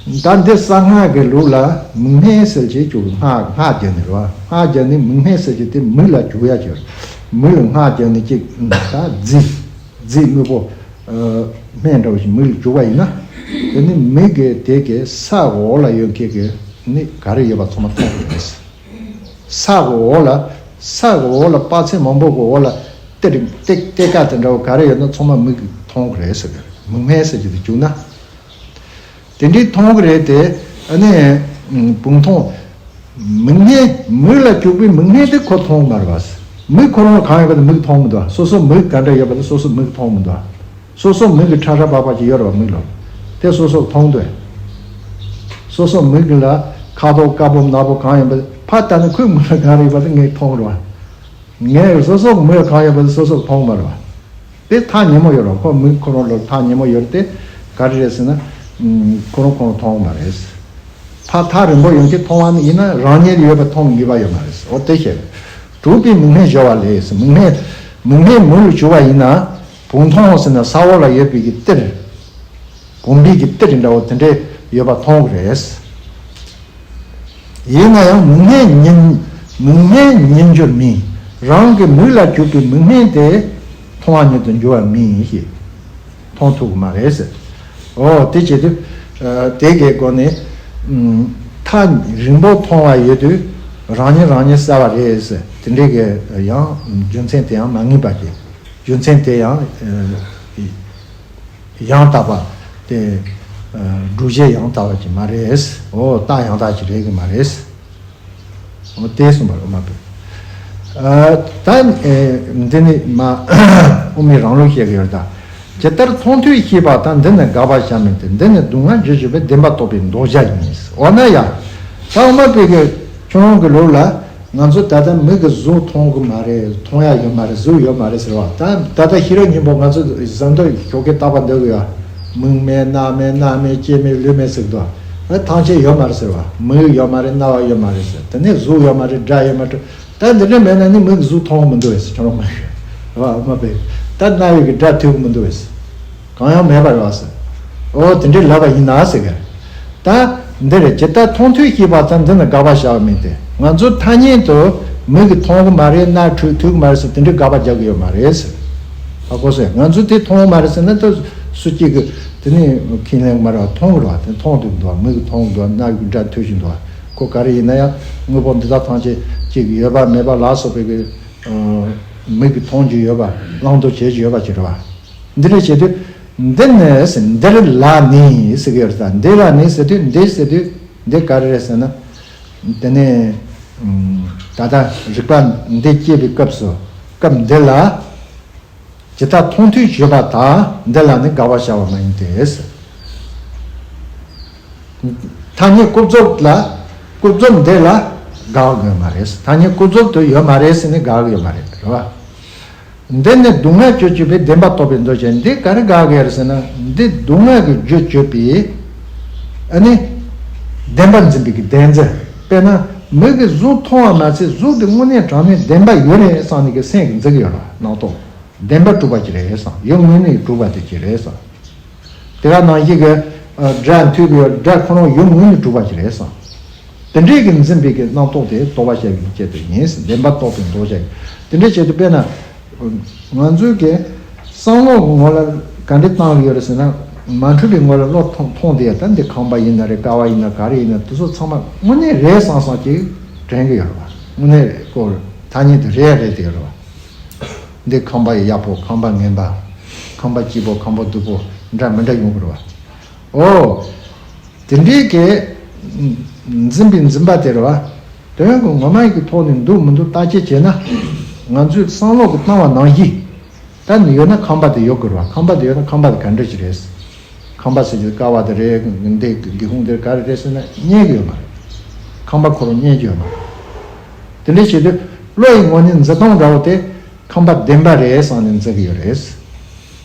ད་འདི་གསང་སྔགས་ཀྱི་ལུགས་ལ་མིག་སྨན་ཟེར་གྱི་ཅིག་སྔགས་སྔགས་བརྒྱབ་ནས་རེད་བ། སྔགས་བརྒྱབ་ནས་མིག་སྨན་ཟེར་གྱི་དེ་མིག་ལ་འཇུག་ཡ་ཅིག་རེད། མིག་ལ་སྔགས་བརྒྱབ་ནས་ཅིག་ད་རྫས་རྫས་དངོས་པོ་ཨ་སྨན་འདྲ་བོ་ཞིག་མིག་ལ་འཇུག་པ་ཡིན་ན། དེ་ནི་མིག་གི་དེ་གི་ས་འོག་ལ་ཡོད་མཁན་གྱི་ནི་ག་རེ་ཡོད་པ་ཚང་མ་མཐོང་གི་རེད། ས་གི་འོག་ལ། ས་གི་འོག་ལ་དཔག་ཚད་མང་པོ་གི་འོག་ལ་གཏེར་གཏེར་གཏེར་ཁ་དེ་འདྲ་བོ་ག་རེ་ཡོད་ན་ཚང་མ་མིག་གིས་མཐོང་གི་རེད་ཟེར་གི་རེད། མིག་སྨན་ཟེར་གྱི་དེ་བཅུག་ན། དེ་འདྲའི་མཐོང་གི་རེད་དེ། ཨ་ནི་བུམ་མཐོང་། མིག་སྨན། མིག་ལ་བཅུག་པའི་མིག་སྨན་དེ་ཁོ་མཐོང་གི་མ་རེད་བ། མིག་ཁོ་རང་ལ་གང་ཡོད་པ་དེ་མིག་མཐོང་མི་འདུག་སོ་སོ་མིག་ག་འདྲ་ཡོད་པ་དེ་སོ་སོ་མིག་མཐོང་མི་འདུག་སོ་སོ་མིག་གི་ཁྲ་ཁྲ་བག་བག་ཅིག་ཡོད་རེད་བ། མིག་ལ་དེ་སོ་སོ་མཐོང་འདུག་སོ་སོ་མིག་ལ་ཁ་དོག་དཀར་པོ་ནག་པོ་གང་ཡིན་པ་ཕར་ལྟ་ན་ཁོའི་མིག་ལ་གང་རེད་པ་དེ་ངས་མཐོང་རེད་བ། ངས་སོ་སོ་མིག་ལ་གང་ཡོད་པ་དེ་སོ་སོ་མཐོང་མ་རེད་བ། དེ་ཐག་ཉེ་མོ་ཡོད་རེད་བ། ཁོ་མིག་ཁོ་རང་ལ་ཐག་ཉེ་མོ་ཡོད་རེད་དེ། ག་རེ་རེད་ཟེར་ན། ཁོ་རང་ཁོ་རང་མཐོང་མ་རེད། ཕར་ཐག་རིང་པོ་ཡོང་གི་མཐོང་བ་ཡིན་ན་རང་ཉིད་ཡོད་པ་མཐོང་ངེས་པ་ཡོད་མ་རེད། འོ་དེ་བཤད། གྲུབ་པའི་མིག་སྨན་སྦྱོར་བ་ལས། མིག་སྨན། མིག་སྨན་མིག་ལ་བྱུག་པ་ཡིན་ན། བུམ་མཐོང་ཟེར་ན་ས་འོག་ལ་ཡོད་པའི་གི་གཏེར། བུམ་པའི་གི་གཏེར་འདྲ་བོ་དེ་འདྲས་ཡོད་པ་མཐོང་གི་རེད། ཡིན་ན་ཡང་མིག་སྨན་ཉིད། མིག་སྨན་ཉིད་འགྱུར་མིན། རང་གི་མིག་ལ་བྱུག་པའི་མིག་སྨན་དེ་མཐོང་བ་ཉིད་དུ་འགྱུར་བ་མིན་ཞེས། མཐོང་ཐུབ་ཀྱི་མ་རེད་ཟེར། འོ་དེ་བྱེད་དུས། ཨ་དེ་གའི་སྒོ་ནས། ཨམ་ཐག་རིང་པོ་མཐོང་བ་ཡོད་དུས་རང་ཉིད་རང་ཉིད་གསལ་བ་རེད་ཟེར། དེ་འདྲའི་གི་ཡང་རྒྱུ་མཚན་དེ་ཡང་མ་ངེས་པ་སྐྱེ། རྒྱུ་མཚན་དེ་ཡང་ཨ་ཡང་དག་པ་དེ། ཨ་སྒྲུབ་བྱེད་ཡང་དག་པ་ཅིག་མ་རེད། འོ་རྟགས་ཡང་དག་ཅིག་རེད་གི་མ་རེད། འོ་དེ་གསུངས་པ་རེད་དབུ་མ་པས། ཨ་ད་ཨེ་འདི་ནི་མ་དབུ་མའི་རང་ལུགས་བཤད་ཀྱི་ཡོད་ད། ཇི་ལྟར་མཐོང་ཐོས་ཤེས་པ་དང་། འདི་ནི་དགག་པར་བྱ་མིན་ཏེ། འདི་ནི་སྡུག་བསྔལ་རྒྱུར་གྱུར་པའི། བདེན་པར་རྟོགས་པའི་མདོ་རྒྱ་ཡིན། འོ་ན་ཡང་། ད་དབུ་མ་པའི་གི་ཁྱོད་རང་གི་ལུགས་ལ། ང་ཚོ་ད་ལྟ་མིག་གིས་གཟུགས་མཐོང་གི་མ་རེད། མཐོང་ཡ་ཡོད་མ་རེད། གཟུགས་ཡོད་མ་རེད་ཟེར་བ། ད་ད་ལྟ་ཤེས་རབ་སྙིང་པོ་ང་ཚོ་གཟེངས་བསྟོད་ཞོགས་ཀས་བཏབ་པ་འདོད་གི་ཡ། མིག་མེད་རྣ་མེད་སྣ་མེད་ལྕེ་མེད་ལུས་མེད་ཟེར་གི་འདུག་ཨ་ཐམས་ཅད་ཡོད་མ་རེད་ཟེར་བ། མིག་ཡོད་མ་རེད། རྣ་བ་ཡོད་མ་རེད་ཟེར། དེ་ནས་གཟུགས་ཡོད་མ་རེད། སྒྲ་ཡོད་མ་རེད། ད་འདི་འདྲ་མེད་ན་ནི་མིག་གིས་གཟུགས་མཐོང་གི་མི་འདུག་བས་ཟེར། ཁྱོད་རང་མ་ཤེས་རེད་བ། དབུ་མ་པས་ད་རྣ་བས་ཀྱི་སྒྲ་ཐོས་གི་མི་འདུག་བས་ཟེར། གང་ཡང་མེད་པ་རེད་བ་ཟེར། ཨོ་དེ་འདྲའི་ལབ་པ་ཡིན་ན་ཟེར་གི། ད་འདིར་ཇི་ལྟར་མཐོང་ཐོས་ཤེས་པ་ཙམ་འདི་ནི་དགག་པ་བྱ་བ་མིན་ཏེ། ང་ཚོ་ཐ་སྙད་དུ་མིག་གིས་མཐོང་གི་མ་རེད། སྣ་ཁྲུས་ཐུབ་ཀྱི་མ་རེད་ཟེར་དེ་འདྲའི་དགག་པ་རྒྱག་གི་ཡོད་མ་རེད་ཟེར། ཧ་གོ་སོང་། ང་ཚོས་དེ་མཐོང་གི་མ་རེད་ཟེར་ན་ད་སུ་གཅིག་གིས་དེ་ནི་ཁས་ལེན་གྱི་མ་རེད་བ། མཐོང་གི་རེད་བ། དེ་མཐོང་འདུག་འདུག་མིག་གིས་མཐོང་གི་འདུག་སྣ་ཡིས་སྒྲ་ཐོས་ཀྱི་འདུག་ཁོ་ག་རེ་ཡིན་ན་ཡང་དངོས་པོ་འདི་དག་ཐམས་ཅད་གཅིག་ཡོད་པ་མེད་པ་ལ་སོགས་པའི་གི་མིག་གིས་མཐོང་རྒྱུ་ཡོད་པ། བླང་དོར་བྱེད་རྒྱུ་ཡོད་པ་ཅིག་རེད་བ། འདི་ལས་བྱེད་དུས་འདི་ནི་ཟེར། འདིར་ལ་ནི་ཟེར་གྱི་ཡོད་རེད། ད་འདི་ལ་ནི་ཟེར་དུས་འདི་ཟེར་དུས་འདི་ག་རེ་རེད་ཟེར་ན། དེ་ནས་ད་ལྟ་རིགས་པ་འདི་སྐྱེས་པའི་སྐབས་སུ་སྐབས་འདི་ལ་ཇི་ལྟར་མཐོང་ཐོས་བྱེད་པ་དག་འདི་ལ་ནི་དགག་པ་བྱ་བ་མ་ཡིན་ཏེ། ཐ་སྙད་ཀུན་རྫོབ་ལ་ཀུན་རྫོབ་འདི་ལ་དགག་དགོས་མ་རེད། ཐ་སྙད་ཀུན་རྫོབ་ཏུ་ཡོད་མ་རེད་ཟེར་ནས་དགག་གི་ཡོད་མ་རེད། རེད་བ། འདི་ནི་སྡུག་བསྔལ་རྒྱུར་གྱུར་པའི་བདེན་པ་རྟོགས་པའི་མདོ་ཅན། འདི་ག་རེ་དགག་གི་ཡོད་རེད་ཟེར་ན། འདི་སྡུག་བསྔལ་གྱི་རྒྱུར་གྱུར་པའི་ཨ་ནི་བདེན་པ་འཛིན་པའི་གི་བདེན་འཛིན། དཔེར་ན་མིག་གིས་གཟུགས་མཐོང་བ་མ་ཚད་གཟུགས་དེ་དངོས་གནས་དྲང་གནས་བདེན་པ་ཡོད་རེད་བསམ་ནས་གི་སེམས་ཀྱིས་འཛིན་གྱི་ཡོད་རེད་བ། རྣམ་རྟོག་བདེན་པར་གྲུབ་པ་ཅིག་རེད་བསམ། ཡུལ་དངོས་གནས་གྲུབ་པ་དེ་ཅིག་རེད་བསམ། དེ་ག་ནང་བཞིན་གྱི་ཨ་སྒྲ་ཐོས་ཀྱི་སྒྲ་ཁོ་རང་ཡུལ་དངོས་གནས་གྲུབ་པ་ཅིག་རེད་བསམ། དེ་འདྲའི་གི་འཛིན་པའི་གི་རྣམ་རྟོག་དེ་རྟོག་པ་བཤད་པའི་ཆེད་དུ་ཡིན། བདེན་པ་རྟོགས་པའི་མདོ་བཤད་ཀྱི། དེ་འདྲའི་ཆེད་དུ་དཔེར་ན་ང་ཚོའི་གི་བསམ་བློ་གི་ངོ་ལ་ག་འདྲའི་བཏང་གི་ཡོད་རེད་ཟེར་ན། མ་འཁྲུལ་པའི་ངོ་ལ་བློ་ཐོངས་ཐོངས་དེ་ད་འདི་ཁང་པ་ཡིན་ན་རེད། ཀ་བ་ཡིན་ན་ག་རེ་ཡིན་ན་དེ་ཚོ་ཚང་མ་དངོས་གནས་རེད་བསམ་བསམ་ཅིག་དྲན་གི་ཡོད་རེད་བ། དངོས་གནས་ཀོ་ཐ་སྙད་དུ་རེད་རེད་དེ་ཡོད་རེད་བ། འདི་ཁང་པ་ཡག་པོ། ཁང་པ་ངན་པ། ཁང་པ་སྐྱིད་པོ། ཁང་པ་སྡུག་པོ། འདྲ་མི་འདྲ་ཡོང་གི་རེད་བ། ཨོ། དེ་འདྲའི་གི་འཛིན་པའི་འཛིན་པ་དེ་རེད་བ། དོན་གྱི་ངོ་མ་ཡི་གི་ཐོག་ནས་འདུག་མི་འདུག་བརྟག་དཔྱད་བྱས་ན། ང་ཚོས་བསམ་བློ་གི་བཏང་བ་ནང་བཞིན། ད་ནི་ཡོད་ན་ཁང་པ་དེ་ཡོད་དགོས་རེད་བ། ཁང་པ་དེ་ཡོད་ན་ཁང་པ་དེ་ག་འདྲ་ཞིག་རེད། ཁང་པ་ཟེར་གྱི་ཀ་བ་དེ་རེད། འདི་སྒེའུ་ཁུང་དེ་ག་རེ་རེད་ཟེར་ན་རྙེད་ཀྱི་ཡོད་མ་རེད། ཁང་པ་ཁོ་རང་རྙེད་ཀྱི་ཡོད་མ་རེད། དེ་འདྲ་བྱེད་དུས་བློ་ཡི་ངོས་ནས་འཛིན་སྟངས་འདྲ་བོ་དེ། ཁང་པ་བདེན་པ་རེད་བསམ་ནས་འཛིན་གྱི་ཡོད་རེད།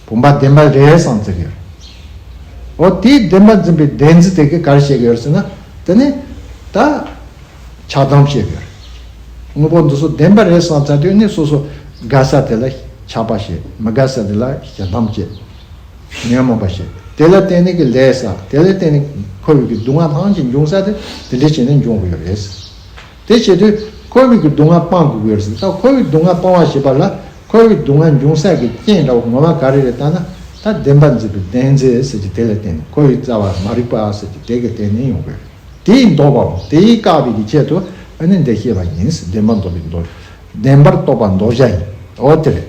བུམ་པ་བདེན་པ་རེད་བསམ་འཛིན་གྱི་ཡོད་རེད། འོ་དེའི་བདེན་པ་འཛིན་པའི་བདེན་འཛིན་དེ་གིས་ག་རེ་བྱེད་ཀྱི་ཡོད་རེད་ཟེར་ན། དེ་ནི་ད་ཆགས་སྡང་བྱེད་ཀྱི་ཡོད་རེད། དངོས་པོ་འདི་ཚོ་བདེན་པ་རེད་བསམ་ཚར་དུས་ནི་སོ་སོ་དགའ་ས་དེ་ལ་ཆགས་པ་བྱེད། མི་དགའ་ས་དེ་ལ་ཞེ་སྡང་བྱེད། ཉོན་མོངས་པ་བྱེད། དེ་ལ་བརྟེན་ནས་ཀྱི་ལས་བསགས། དེ་ལ་བརྟེན་ནས་འཁོར་བའི་གི་སྡུག་བསྔལ་ཐམས་ཅད་འབྱུང་ས་དེ་དེ་འདྲ་བྱས་ནས་འབྱུང་གི་ཡོད་རེད། དེ་བྱེད་དུས་འཁོར་བའི་གི་སྡུག་བསྔལ་སྤང་དགོས་ཀྱི་ཡོད་རེད་ཟེར། ད་འཁོར་བའི་སྡུག་བསྔལ་སྤང་བ་ཞེས་པ་ལ་འཁོར་བའི་སྡུག་བསྔལ་འབྱུང་ས་གི་རྐྱེན་འདྲ་བོ་ངོ་མ་ག་རེ་རེད་ལྟ་ན། ད་བདེན་པ་འཛིན་པའི་བདེན་འཛིན་ཟེར་གྱི་དེ་ལ་བརྟེན་ནས། འཁོར་བའི་རྩ་བ་མ་རིག་པ་ཟེར་གྱི་དེ་གི་སྟེང་ནས་ཡོང་གི་ཡོད་རེད། དེའི་ལྡོག་པའམ་དེའི་བཀག་པའི་གི་ཆེད་དུ་ཨ་ནི་འདི་བཤད་པ་ཡིན། བདེན་པར་རྟོགས་པའི་མདོ། བདེན་པར་རྟོགས་པ་མདོ་བཞག་ཡིན། འོ་དེ་རེད།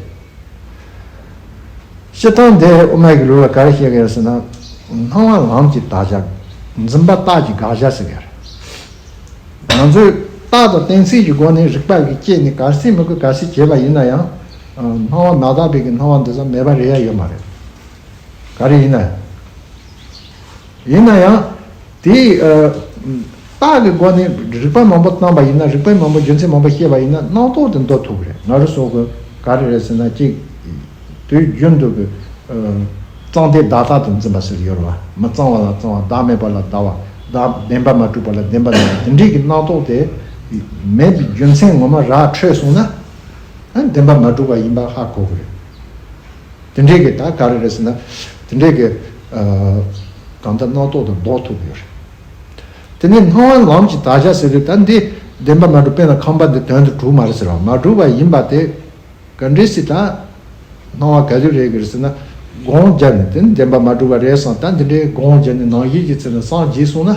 སྤྱིར་བཏང་འདི་དབུ་མའི་གི་ལུགས་ལ་ག་རེ་བཤད་ཀྱི་ཡོད་ཟེར་ན། སྣང་བ་ལམ་གྱི་དག་བྱ། འཛིན་པ་རྟགས་ཀྱི་དགག་བྱ་ཟེར་གྱི་ཡོད་རེད། ང་ཚོས་རྟགས་དང་གཏན་ཚིགས་ཀྱི་སྒོ་ནས་རིགས་པ་གི་དཔྱད་ནས་ག་ཚད་མི་དགོས་ག་ཚད་བྱས་པ་ཡིན་ན་ཡང་། སྣང་བ་མ་དག་པའི་གི་སྣང་བ་འདི་ཚོ་མེད་པ་རེད་ཡ་ཡོད་མ་རེད། ག་རེ་ཡིན་ན་ཡང་། ཡིན་ན་ཡང་། དེའི་ཨ། རྟགས་ཀྱི་སྒོ་ནས་རིགས་པ་མང་པོ་བཏང་པ་ཡིན་ན། རིགས་པ་མང་པོ་རྒྱུ་མཚན་མང་པོ་བཤད་པ་ཡིན་ན་རྣམ་རྟོག་དེ་འདོར་ཐུབ་ཀྱི་རེད། ང་རང་ཚོ་གི་ག་རེ་རེད་ཟེར་ན། གཅིག་དུས་རྒྱུན་དུ་གི་ཨ། གཙང་དེ་བདག་རྟག་ཏུ་འཛིན་པ་ཟེར་ཡོད་རེད་བ། མི་གཙང་བ་ལ་གཙང་བ། བདག་མེད་པ་ལ་བདག་པ། བདག་བདེན་པ་མ་གྲུབ་པ་ལ་བདེན་པ་མེད་པ། དེ་འདྲའི་གི་རྣམ་རྟོག་དེ་མེད་པའི་རྒྱུ་མཚན་ངོ་མ་ར་འཕྲོད་སོང་ན། ཨ། བདེན་པ་མ་གྲུབ་པ་ཡིན་པ་ཧ་གོ་གི་རེད། དེ་འདྲའི་གི་ད་ག་རེ་རེད་ཟེར་ན། དེ་འདྲའི་གི་ཨ། གང་ལྟར་རྣམ་རྟོག་དེ་ལྡོག་ཐུབ་ཀྱི་ཡོད་རེད། དེ་ནས་སྣང་བ་ལམ་གྱི་དག་བྱ་ཟེར་དུས། ད་འདི་བདེན་པ་མ་གྲུབ། དཔེར་ན་ཁང་པ་འདི་དོན་དུ་གྲུབ་མ་རེད་ཟེར་བ། མ་གྲུབ་པ་ཡིན་པ་དེ་ག་འདྲས་སེ་ད་སྣང་བ་ག་དུས་རེད་ཀྱི་རེད་ཟེར་ན། སྒོམ་བརྒྱབ་ནས་དེ་ནི་བདེན་པ་མ་གྲུབ་པ་རེད་བསམ། ད་འདི་འདྲའི་སྒོམ་བརྒྱབ་ནས་ནང་བཞིན་གྱི་ཚུལ་ནས་སངས་རྒྱས་སོང་ན།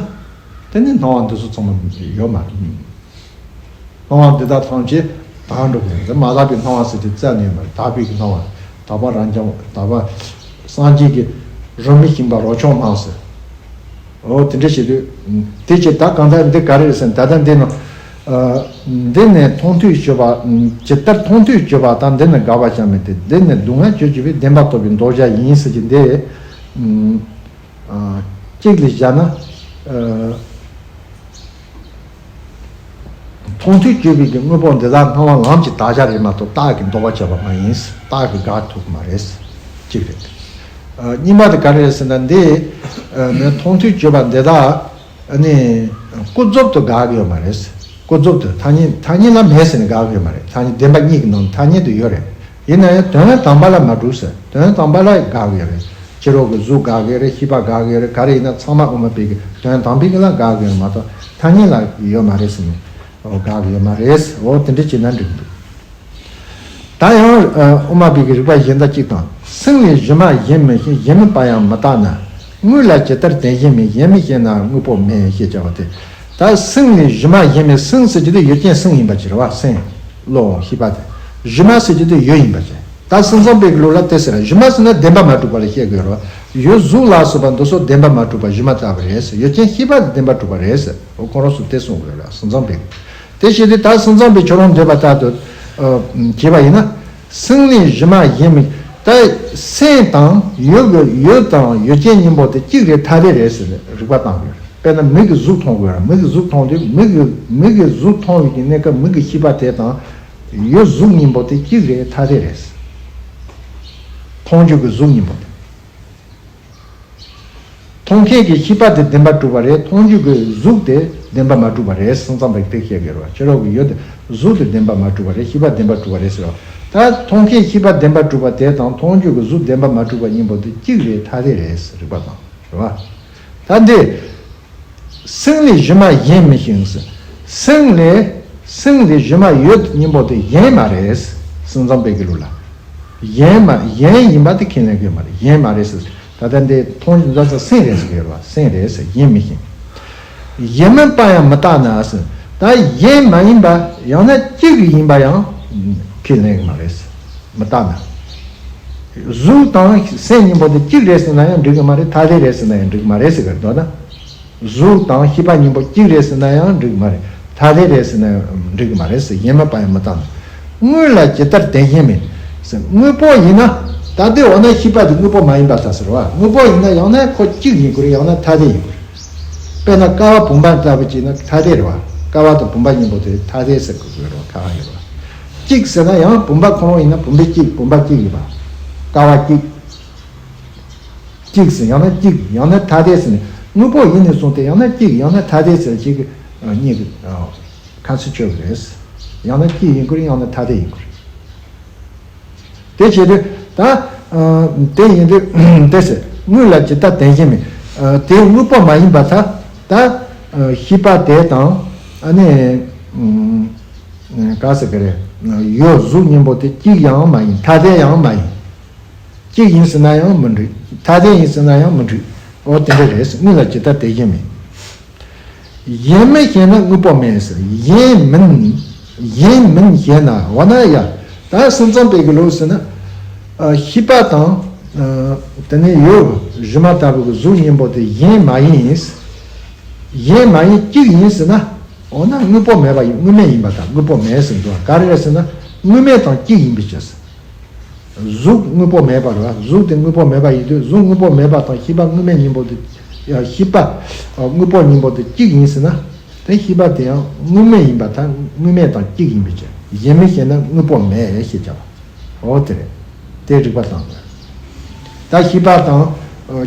དེ་ནི་སྣང་བ་འདི་ཚོ་ཚང་མ་ཡོད་མ་རེད། སྣང་བ་འདི་དག་ཐམས་ཅད་དག་འགྲོ་གི་ཡིན། མ་དག་པའི་སྣང་བ་ཟེར་དེ་རྩ་ནས་ཡོད་མ་རེད། དག་པའི་སྣང་བ། དག་པ་རབ་འབྱམས། དག་པ་སངས་རྒྱས་ཀྱི་རོ་མི་ཤིང་པ་རོ་མཆོག་རྣམས་ཟེར། འོ་དེ་འདྲ་བྱེད་དུས། དེ་ཅི་ད་གང་ལྟར་འདི་ག་རེ་རེད་ཟེར་ན། ད་ལྟ་འདི་ནི་ཨ། འདི་ནི་མཐོང་ཐོས་སྤྱོད་པ། ཇི་ལྟར་མཐོང་ཐོས་སྤྱོད་པ་དག་འདི་ནི་དགག་པ་བྱ་མིན་ཏེ། འདི་ནི་སྡུག་བསྔལ་རྒྱུར་གྱུར་པའི་བདེན་པ་རྟོགས་པའི་མདོ་བཞག་ཡིན་ཟེར་གྱི་འདི། ཨ། གཅིག་ལ་བཞག་ན། ཨ། མཐོང་ཐོས་སྤྱོད་པའི་གི་དངོས་པོ་འདི་དག་སྣང་བ་ལམ་གྱི་དག་བྱ་རེད་མ་གཏོགས་རྟགས་ཀྱི་ལྡོག་པ་བྱས་པ་མ་ཡིན། རྟགས་ཀྱིས་དགག་ཐུབ་ཀྱི་མ་རེད། གཅིག་རེད། ཨ། གཉིས་པ་དེ་ག་རེ་རེད་ཟེར་ན། འདི་ནི་མཐོང་ཐོས་སྤྱོད་པ་འདི་དག་ནི་ཀུན་རྫོབ་ཏུ་དགག་གི་ཡོད་མ་རེད། ཀུན་རྫོབ་ཏུ། ཐ་སྙད་ཐ་སྙད་ལ་མེད་ཟེར་ནས་དགག་གི་ཡོད་མ་རེད། ཐ་སྙད་བདེན་པ་གཉིས་ཀྱི་ནང་ཐ་སྙད་དུ་ཡོད་རེད། ཡིན་ན་ཡང་དོན་དམ་པ་ལ་མ་གྲུབ་ཟེར། དོན་དམ་པ་ལ་དགག་གི་ཡོད་རེད། ཕྱི་རོལ་གྱི་གཟུགས་དགག་གི་རེད། ཤེས་པ་དགག་གི་རེད། ག་རེ་ཡིན་ན་ཚང་མ་དབུ་མ་པའི་གི་དོན་དམ་པའི་གི་ལ་དགག་གི་རེད་མ་གཏོགས་ཐ་སྙད་ལ་ཡོད་མ་རེད་ཟེར་ནས། འོ་དགག་གི་ཡོད་མ་རེད། འོ་དེ་འདྲ་བྱས་ན་འགྲིག་འདུག་ད་ཡང་ཨ་དབུ་མ་པའི་གི་རིགས་པ་གཞན་དག་ཅིག་དང་། སེམས་ལས་གཞི་མ་གཞན་མི་ཤེས། གཞན་མིན་པ་ཡང་མི་རྟག་ན། དངོས་ལ་ཇི་ལྟར་བདེན་ཞེན་མེད། གཞན་མི་ཤེས་ན་དངོས་པོ་མེད། ཞེས་བྱ་བ་སྟེ། ད་སེམས་ལས་གཞི་མ་གཞན་མེད། སེམས་ཟེར་གྱི་དེ་ཡུལ་ཅན་སེམས་ཡིན་པ་ཅིག་རེད་བ། སེམས་བློ་ཤེས་པ་དེ། གཞི་མ་ཟེར་གྱི་དེ་ཡུལ་ཡིན་པ་ཅིག་ད་སེམས་ཙམ་པའི་གི་ལུགས་ལ་དེ་ཟེར། གཞི་མ་ཟེར་ན་བདེན་པ་མ་གྲུབ་པ་ལ་བཤད་དགོས་རེད་བ། ཡུལ་གཟུགས་ལ་སོགས་པ་འདི་ཚོ་བདེན་པ་མ་གྲུབ་པ་གཞི་མ་ལྟ་བུ་རེད་ཟེར། ཡུལ་ཅན་ཤེས་པ་དེ་བདེན་པ་གྲུབ་པ་རེད་ཟེར། འོ་ཁོ་རང་ཚོ་དེ་གསུང་དགོས་རེད་བ། སེམས་ཙམ་པའི། དེ་བྱས་ཏེ་ད་སེམས་ཙམ་པའི་ཁྱོད་རང་འདོད་པ་ལྟར་དུ། ཨ། བྱས་པ་ཡིན་ན། སེམས་ལས་གཞི་མ་གཞན་མི། ད་སེམས་དང་ཡུལ་གྱི་ཡུལ་དང་ཡུལ་ཅན་གཉིས་པོ་དེ་གཅིག་རེད། ཐ་དད་རེད་ཟེར་ནས་རིགས་པ་བཏང་དགོས་རེད། དཔེར་ན་མིག་གིས་གཟུགས་མཐོང་དགོས་རེད། མིག་གིས་གཟུགས་མཐོང་དུས་མིག་གིས་མིག་གིས་གཟུགས་མཐོང་བའི་གི་གནས་སྐབས་མིག་གི་ཤེས་པ་དེ་དང་ཡུལ་གཟུགས་གཉིས་པོ་དེ་གཅིག་རེད། ཐ་དད་རེད། མཐོང་རྒྱུ་གི་གཟུགས་གཉིས་པོ་དེ། མཐོང་མཁན་གྱི་ཤེས་པ་དེ་བདེན་པར་གྲུབ་པ་རེད། མཐོང་རྒྱུ་གི་གཟུགས་དེ་བདེན་པར་མ་གྲུབ་པ་རེད། སེམས་ཙམ་པས་དེ་བཤད་ཀྱི་རེད་བ། ཕྱི་རོལ་གྱི་ཡུལ་དེ་གཟུགས་དེ་བདེན་པར་མ་གྲུབ་པ་རེད། ཤེས་པ་བདེན་པར་གྲུབ་པ་རེད་ཟེར་བ། ད་མཐོང་མཁན་ཤེས་པ་བདེན་པར་གྲུབ་པ་དེ་དང་མཐོང་རྒྱུ་གི་གཟུགས་བདེན་པར་མ་གྲུབ་པ་གཉིས་པོ་དེ་གཅིག་རེད། ཐ་དད་རེད་ཟེར་རིགས་པ་དང་རེད་བ། ད་འདི། སེམས་ལས་གཞི་མ་གཞན་མི་ཤེས་ཟེར། སེམས་ལས་སེམས་ལས་གཞི་མ་ཡུལ་གཉིས་པོ་དེ་གཞན་མ་རེད། སེམས་ཙམ་པའི་གི་ལུགས་ལ། གཞན་མ་གཞན་ཡིན་པ་དེ་ཁས་ལེན་གྱི་མ་རེད། གཞན་མ་རེད་ཟེར། ད་ལྟ་འདི་མཐོང་རྒྱུ་འདི་ཚོ་སེམས་རེད་ཟེར་གི་རེད་བ། སེམས་རེད་ཟེར། གཞན་མི་ཤེས། གཞན་མིན་པ་ཡང་མི་རྟག་ན་ཟེར། ད་གཞན་མ་ཡིན་པ་ཡང་ན་གཅིག་ཡིན་པ་ཡང་ཁས་ལེན་གྱི་མ་རེད་ཟེར། མི་རྟག་ན། གཟུགས་དང་སེམས་གཉིས་པོ་དེ་གཅིག་རེད་ཟེར་ན་ཡང་འགྲིག་གི་མ་རེད། ཐ་དད་རེད་ཟེར་ན་ཡང་འགྲིག་གི་མ་རེད་ཟེར་གི་རེད། མདོར་ན། གཟུགས་དང་ཤེས་པ་གཉིས་པོ་གཅིག་རེད་ཟེར་ན་ཡང་འགྲིག་གི་མ་རེད། ཐ་དད་རེད་ཟེར་ན་ཡང་འགྲིག་གི་མ་རེད་ཟེར། གཞན་མིན་པ་ཡང་མི་རྟག་ན། དངོས་ལ་ཇི་ལྟར་བདེན་ཞེན་མེད་ཟེར། དངོས་པོ་ཡིན་ན། ད་ལྟའི་འོ་ན་ཤེས་པ་དེ་དངོས་པོ་མ་ཡིན་པ་ལྟ་ཟེར་བ། དངོས་པོ་ཡིན་ན་ཡང་ན་ཁོ་གཅིག་ཡིན་དགོས་རེད། ཡང་ན་ཐ་དད་ཡིན་དགོས་རེད། དཔེར་ན་ཀ་བ་བུམ་པ་ལྟ་བུ་བྱས་ན་ཐ་དད་རེད་བ། ཀ་བ་དང་བུམ་པ་གཉིས་པོ་དེ་ཐ་དད་ཟེར་དགོས་ཀྱི་རེད་བ། ཁ་ཁ་ཡོད་རེད་བ། གཅིག་ཟེར་ན་ཡང་བུམ་པ་ཁོ་རང་ཡིན་ན་བུམ་པ་གཅིག་བུམ་པ་གཅིག་ཡིན་པ། ཀ་བ་གཅིག་གཅིག་ཟེར་ཡང་ན་གཅིག་ཡང་ན་ཐ་དད་ཟེར་ནས་དངོས་པོ་ཡིན་ནས་བཟུང་སྟེ་ཡང་ན་གཅིག་ཡང་ན་ཐ་དད་ཟེར་ཅིག་གཉིས་ཀྱི་ཁ་ཚིག་ཆོད་ཀྱི་རེད། ཡང་ན་གཅིག་ཡིན་དགོས་རེད། ཡང་ན་ཐ་དད་ཡིན་དགོས་རེད། དེ་བྱེད་དུས་ད་དེ་ཡིན་དུས་དེ་ཟེར། དངོས་ལ་ཇི་ལྟར་བདེན་ཞེན་མེད། དེ་དངོས་པོ་མ་ཡིན་པ་ད་ད་ཤེས་པ་དེ་དང་ཨ་ནི་ག་ཟེར་གི་རེད། ཡུལ་གཟུགས་གཉིས་པོ་དེ་གཅིག་ཡང་མ་ཡིན། ཐ་དད་ཡང་མ་ཡིན། གཅིག་ཡིན་ཟེར་ན་ཡང་མི་འགྲིག་ཐ་དད་ཡིན་ཟེར་ན་ཡང་མི་འགྲིག་འོ་དེ་འདྲ་རེད། དངོས་ལ་ཇི་ལྟར་བདེན་ཞེན་མེད། གཞན་མིན་ཞེ་ན་དངོས་པོ་མེད་ཟེར། གཞན་མིན། གཞན་མིན་ཞེ་ན། འོ་ན་ཡ། ད་སེམས་ཙམ་པའི་གི་ལུགས་ཟེར་ན། ཨ། ཤེས་པ་དང་། ཨ། དེ་ནས་ཡུལ་གཞི་མ་ལྟ་བུ་གི་གཟུགས་གཉིས་པོ་དེ་གཞན་མ་ཡིན། གཞན་མ་ཡིན་གཅིག་ཡིན་ཟེར་ན། འོ་ན་དངོས་པོ་མེད་པ་ཡིན། དངོས་མེད་ཡིན་པ་དང་དངོས་པོ་མེད་ཟེར་འདུག་ག་རེ་རེད་ཟེར་ན། དངོས་མེད་དང་གཅིག་ཡིན་པའི་ཕྱིར་ཟེར། གཟུགས་དངོས་པོ་མེད་པ་རེད་བ། གཟུགས་དེ་དངོས་པོ་མེད་པ་ཡིན་དུས་གཟུགས་དངོས་པོ་མེད་པ་དང་ཤེས་པ་དངོས་མེད་གཉིས་པོ་དེ། ཡང་ཤེས་པ་དངོས་པོ་གཉིས་པོ་དེ་གཅིག་ཡིན་ཟེར་ན། དེ་ཤེས་པ་དེ་ཡང་དངོས་མེད་ཡིན་པ་དང་དངོས་མེད་དང་གཅིག་ཡིན་པའི་ཕྱིར། གཞན་མིན་ཞེ་ན་དངོས་པོ་མེད་ཞེས་བྱ་བ། འོ་དེ་རེད། དེ་རིགས་པ་དང་། ད་ཤེས་པ་དང་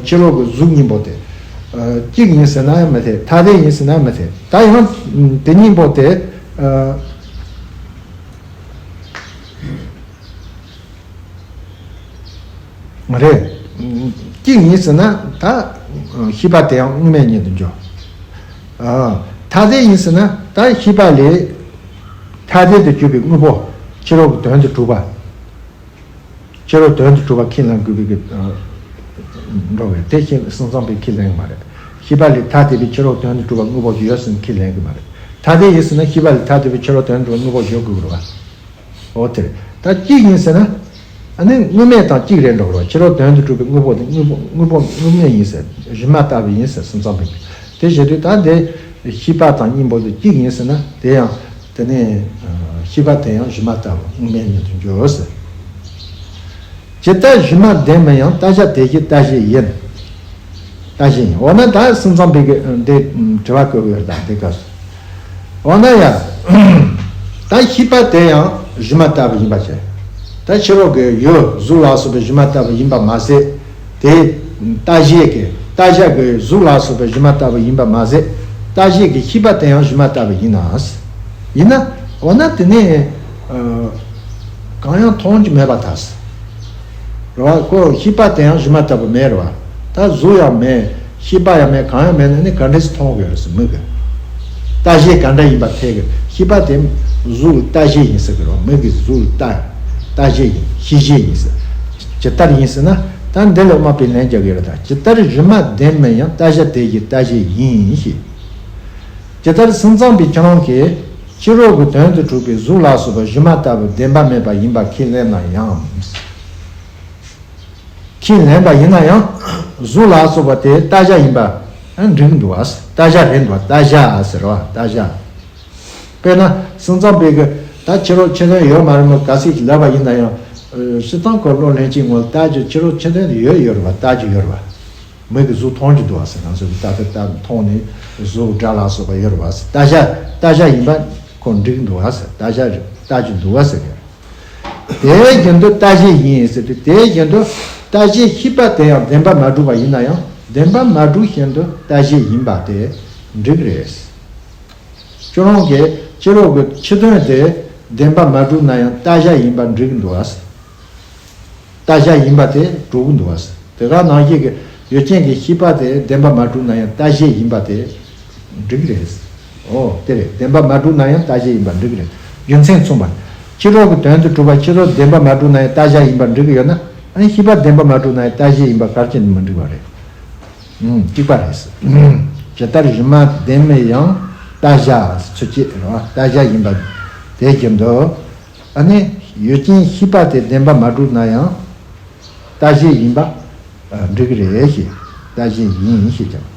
ཕྱི་རོལ་གྱི་གཟུགས་གཉིས་པོ་དེ་གཅིག་ཡིན་ཟེར་ན་ཡང་མི་འཐད། ཐ་དད་ཡིན་ཟེར་ན་ཡང་མི་འཐད། ད་ཡང་དེ་གཉིས་པོ་དེ། མ་རེད། གཅིག་ཡིན་ཟེར་ན་ད་ཤེས་པ་དེ་ཡང་དངོས་མེད་ཉིད་དུ་འགྱུར། ཨ། ཐ་དད་ཡིན་ཟེར་ན་ད་ཤེས་པ་ལས་ཐ་དད་དུ་གྱུར་པའི་དངོས་པོ་ཕྱི་རོལ་གྱི་དོན་དུ་གྲུབ་པ། ཕྱི་རོལ་དོན་དུ་གྲུབ་པ་ཁས་ལེན་དགོས་པའི་གི་འགྲོ་བས་དེ་ཤེས་སེམས་ཙམ་པས་ཁས་ལེན་གྱི་མ་རེད། ཤེས་པ་ལས་ཐ་དད་པའི་ཕྱི་རོལ་དོན་དུ་གྲུབ་པ་དངོས་པོ་ཡོད་ཟེར་ནས་ཁས་ལེན་གྱི་མ་རེད། ཐ་དད་ཡིན་ཟེར་ན་ཤེས་པ་ལས་ཐ་དད་པའི་ཕྱི་རོལ་དོན་དུ་གྲུབ་པ་དངོས་པོ་ཡོད་དགོས་ཀྱི་རེད་བ། འོ་དེ་རེད། ད་གཅིག་ཡིན་ཟེར་ན། ཨ་ནི་དངོས་མེད་དང་གཅིག་རེད་འགྲོ་གི་རེད། ཕྱི་རོལ་དོན་དུ་གྲུབ་པའི་དངོས་པོ་དེ་དངོས་པོ་དངོས་པོ་དངོས་མེད་ཡིན་ཟེར། གཞི་མ་ལྟ་བུ་ཡིན་ཟེར་སེམས་ཙམ་པས། དེ་བྱེད་དུས་ད་འདི་ཤེས་པ་དང་གཉིས་པོ་དེ་གཅིག་ཡིན་ཟེར་ན་དེ་ཡང་དེ་ནི་ཤེས་པ་དེ་ཡང་གཞི་མ་ལྟ་བུ་དངོས་མེད་ཉིད་དུ་འགྱུར་ཟེར། ཇི་ལྟར་གཞི་མ་བདེན་མིན་ཡང་། ལྟ་བྱ་དེ་བཞིན་ལྟ་བྱེད་ཡིན། ལྟ་བྱེད་ཡིན། འོ་ན་ད་སེམས་ཙམ་པའི་གི་འདི་དྲི་བ་བཀོད་ཡོད་ད་འདི་སྐབས་སུ། འོ་ན་ཡ། ད་ཤེས་པ་དེ་ཡང་གཞི་མ་ལྟ་བུ་ཡིན་པ་བྱས། ད་ཕྱི་རོལ་གྱི་ཡུལ་གཟུགས་ལ་སོགས་པའི་གཞི་མ་ལྟ་བུ་ཡིན་པ་མ་ཟད། དེ་ལྟ་བྱེད་ཀྱི་ལྟ་བྱ་གྱི་གཟུགས་ལ་སོགས་པའི་གཞི་མ་ལྟ་བུ་ཡིན་པ་མ་ཟད། ལྟ་བྱེད་ཀྱི་ཤེས་པ་དེ་ཡང་གཞི་མ་ལྟ་བུ་ཡིན་ན། ཡིན་ན། འོ་ན་དེ་ནི། ཨ། གང་ཡང་མཐོང་རྒྱུ་མེད་པར་ཐལ། རེད་བ། ཁོ་ཤེས་པ་དེ་ཡང་སྒྱུ་མ་ལྟ་བུ་མེད་རེད་བ། ད་གཟུགས་ཡང་མེད། ཤེས་པ་ཡང་མེད། གང་ཡང་མེད་ན་ནི་ག་འདྲས་སེ་མཐོང་དགོས་རེད་ཟེར། མིག་གིས། ལྟ་བྱེད་ག་འདྲ་ཡིན་པ་དེ་གི་ཤེས་པ་དེ། གཟུགས་ལ་ལྟ་བྱེད་ཡིན་ཟེར་གི་རེད་བ། མིག་གིས་གཟུགས་ལ་ལྟ། ལྟ་བྱེད་ཡིན། ཤེས་བྱེད་ཡིན་ཟེར། ཇི་ལྟར་ཡིན་ཟེར་ན། ད་འདི་ལ་དབུ་མ་པས་ལན་རྒྱག་གི་ཡོད་རེད། ད་ཇི་ལྟར་སྒྱུ་མ་བདེན་མིན་ཡང་། ལྟ་བྱ་དེ་བཞིན་ལྟ་བྱེད་ཡིན་ཞེས། ཇི་ལྟར་སེམས་ཙམ་པས་ཁྱེད་རང་གིས་ཕྱི་རོལ་གྱི་དོན་དུ་གྲུབ་པའི་གཟུགས་ལ་སོགས་པ་སྒྱུ་མ་ལྟ་བུ་བདེན་པ་མེད་པ་ཡིན་པ་ཁས་ལེན་ན་ཡང་། ཁས་ལེན་པ་ཡིན་ན་ཡང་། གཟུགས་ལ་སོགས་པ་དེ་ལྟ་བྱ་ཡིན་པ་འགྲིག་འདུག་བ། ལྟ་བྱ་རེད་འདུག་བ། ལྟ་བྱ་ཟེར་བ། ལྟ་བྱ། དཔེར་ན་སེམས་ཙམ་པས་གི་ད་ཕྱི་རོལ་ཕྱི་དོན་ཡོད་མ་རེད་མོད་ག་ཟེར་གྱི་ལབ་པ་ཡིན་ན་ཡང་། སྤྱིར་བཏང་ཁོ་བློ་ལྷན་སྐྱེས་ངོ་ལ་ལྟ་རྒྱུ་ཕྱི་རོལ་ཕྱི་དོན་དེ་ཡོད་ཡོད་རེད་བ། ལྟ་རྒྱུ་ཡོད་རེད་བ། མིག་གིས་གཟུགས་མཐོང་རྒྱུ་འདུག་བ་ཟེར། ང་ཚོ་གི་ད་ལྟ་ལྟ་མཐོང་ནས་གཟུགས་སྒྲ་ལ་སོགས་པ་ཡོད་རེད་བ་ཟེར། ལྟ་བྱ་ལྟ་བྱ་ཡིན་པ་ཁོ་འགྲིག་འདུག་བ་ཟེར། ལྟ་བྱ་ལྟ་རྒྱུ་འདུག་བ་ཟེར་གི། དེ་བཞིན་དུ་ལྟ་བྱེད་ཡིན་ཟེར་དུས། དེ་བཞིན་དུ་ལྟ་བྱེད་ཤེས་པ་དེ་ཡང་བདེན་པར་མ་གྲུབ་པ་ཡིན་ན་ཡང་། བདེན་པར་མ་གྲུབ་བཞིན་དུ་ལྟ་བྱེད་ཡིན་པ་དེ་འགྲིག་རེད། ཁྱོད་རང་གིས་ཕྱི་རོལ་གྱི་ཕྱི་དོན་དེ་བདེན་པར་མ་གྲུབ་ན་ཡང་ལྟ་བྱ་ཡིན་པ་འགྲིག་འདུག་བ། ལྟ་བྱ་ཡིན་པ་དེ་གྲུབ་འདུག་བ། དེ་ག་ནང་བཞིན་གྱི་ཡུལ་ཅན་གྱི་ཤེས་པ་དེ་བདེན་པར་མ་གྲུབ་ན་ཡང་ལྟ་བྱེད་ཡིན་པ་དེ་འགྲིག་རེད། ཨོ་དེ་རེད། བདེན་པར་མ་གྲུབ་ན་ཡང་ལྟ་བྱེད་ཡིན་པ་འགྲིག་རེད། རྒྱུ་མཚན་མཚུངས་པ། ཕྱི་རོལ་གྱི་དོན་དུ་གྲུབ་པ་ཕྱི་རོལ་བདེན་པར་མ་གྲུབ་ན་ཡང་ལྟ་བྱ་ཡིན་པ་འགྲིག་གི་ཡོད་ན། ཨ་ནི་ཤེས་པ་བདེན་པར་མ་གྲུབ་ན་ཡང་ལྟ་བྱེད་ཡིན་པ་ག་རེ་བྱས་ནས་མི་འགྲིག་པ་རེད། ཨང་། གཅིག་པ་རེད། ཇི་ལྟར་སྒྱུ་མ་བདེན་མིན་ཡང་། ལྟ་བྱ་ཚུལ་གཅིག་རེད་བ། ལྟ་བྱ་ཡིན་པ་དེ་བཞིན་དུ། ཨ་ནི་ཡུལ་ཅན་ཤེས་པ་དེ་བདེན་པར་མ་གྲུབ་ན་ཡང་ལྟ་བྱེད་ཡིན་པ་འགྲིག་གི་རེད་ཞེས། ལྟ་བྱེད་ཡིན་ཞེས་ཀྱང་།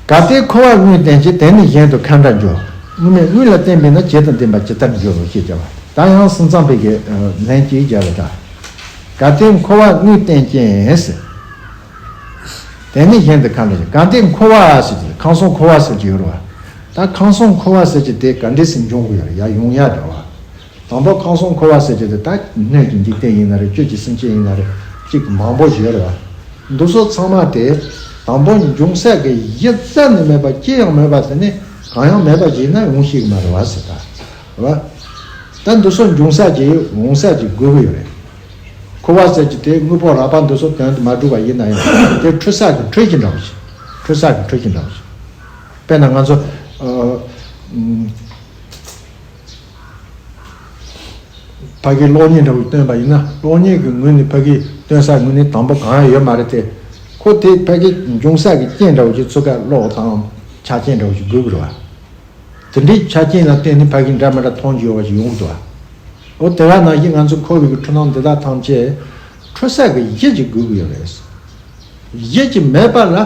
གལ་ཏེ་འཁོར་བ་དངོས་བསྟན་ཅིང་། དེ་ནི་གཞན་དུ་ཁ་འདྲ་འགྱུར། དངོས་མེད་དངོས་ལ་བསྟན་པས་ན། བྱས་དང་ལྡན་པ་ཇི་ལྟར་འགྱུར་རོ་ཞེས་བྱ་བ། ད་ཡང་སེམས་ཙམ་པའི་གི་ལན་གཅིག་བརྒྱབ་པ་དང་། གལ་ཏེ་འཁོར་བ་དངོས་བསྟན་ཅིང་། དེ་ནི་གཞན་དུ་ཁ་འདྲ་འགྱུར། གལ་ཏེ་འཁོར་བ་ཟེར་གྱི། ཁམས་གསུམ་འཁོར་བ་ཟེར་གྱི་ཡོད་རེད་བ། ད་ཁམས་གསུམ་འཁོར་བ་ཟེར་གྱི་དེ་ག་འདྲས་སེ་འབྱུང་གི་ཡོད་རེད། ཡ་ཡོང་ཡ་འདྲ་བ། དང་པོ་ཁམས་གསུམ་འཁོར་བ་ཟེར་གྱི་དེ་ད་སྣོད་ཀྱི་འཇིག་རྟེན་ཡིན་ན་རེད། བཅུད་ཀྱི་སེམས་ཅན་ཡིན་ན་རེད། གཅིག་མང་པོ་ཞིག་ཡོད་རེད་བ། འདི་ཚོ་ཚང་མ་དེ་དང་པོ་འབྱུང་ས་གི་གཞི་རྩ་ནས་མེད་པ་ཅི་ཡང་མེད་པ་དེ་ནི་གང་ཡང་མེད་པ་ཞིག་ན་ཡོང་ཤེས་ཀྱི་མ་རེད་བ་ཟེར། ད་རེད་བ། ད་འདི་ཚོ་འབྱུང་ས་ཀྱི་འོང་ས་ཀྱི་དགོས་ཀྱི་ཡོད་རེད། འཁོར་བ་ཟེར་གྱི་དེ་དངོས་པོ་རགས་པ་འདི་ཚོ་དོན་དུ་མ་གྲུབ་པ་ཡིན་ན་ཡང་། དེ་འཕྲོད་ས་གི་འཕྲོད་ཀྱི་འདྲ་བོ་ཞིག་འཕྲོད་ས་གི་འཕྲོད་ཀྱི་འདྲ་བོ་ཞིག་དཔེར་ན་ང་ཚོ་ཨ། ཨུམ། ཕ་གིའི་གློག་བརྙན་འདྲ་བོ་སྟོན་པ་ཡིན་ན། གློག་བརྙན་གྱི་ངོས་ནས་ཕ་གིའི་སྟོན་ས་ངོས་ནས་དང་པོ་གང་ཡང་ཡོད་མ་རེད་དེ། ཁོ་དེ་ཕ་གི་འབྱུང་ས་གི་རྐྱེན་འདྲ་བོ་ཞིག་ཚུར་ཁ་གློག་དང་ཆ་རྐྱེན་འདྲ་བོ་ཞིག་དགོས་ཀྱི་རེད་བ། དེ་འདྲའི་ཆ་རྐྱེན་ལ་བརྟེན་ནས་ཕ་གི་འདྲ་མི་འདྲ་མཐོང་རྒྱུ་ཡོད་པ་ཞིག་ཡོང་གི་འདུག་བ། འོ་དེ་ག་ནང་བཞིན་ང་ཚོ་འཁོར་བའི་གི་འཁྲུལ་སྣང་འདི་དག་ཐམས་ཅད་འཕྲོད་ས་གི་གཞི་ཅིག་དགོས་ཀྱི་ཡོད་རེད། གཞི་ཅིག་མེད་པ་ལ།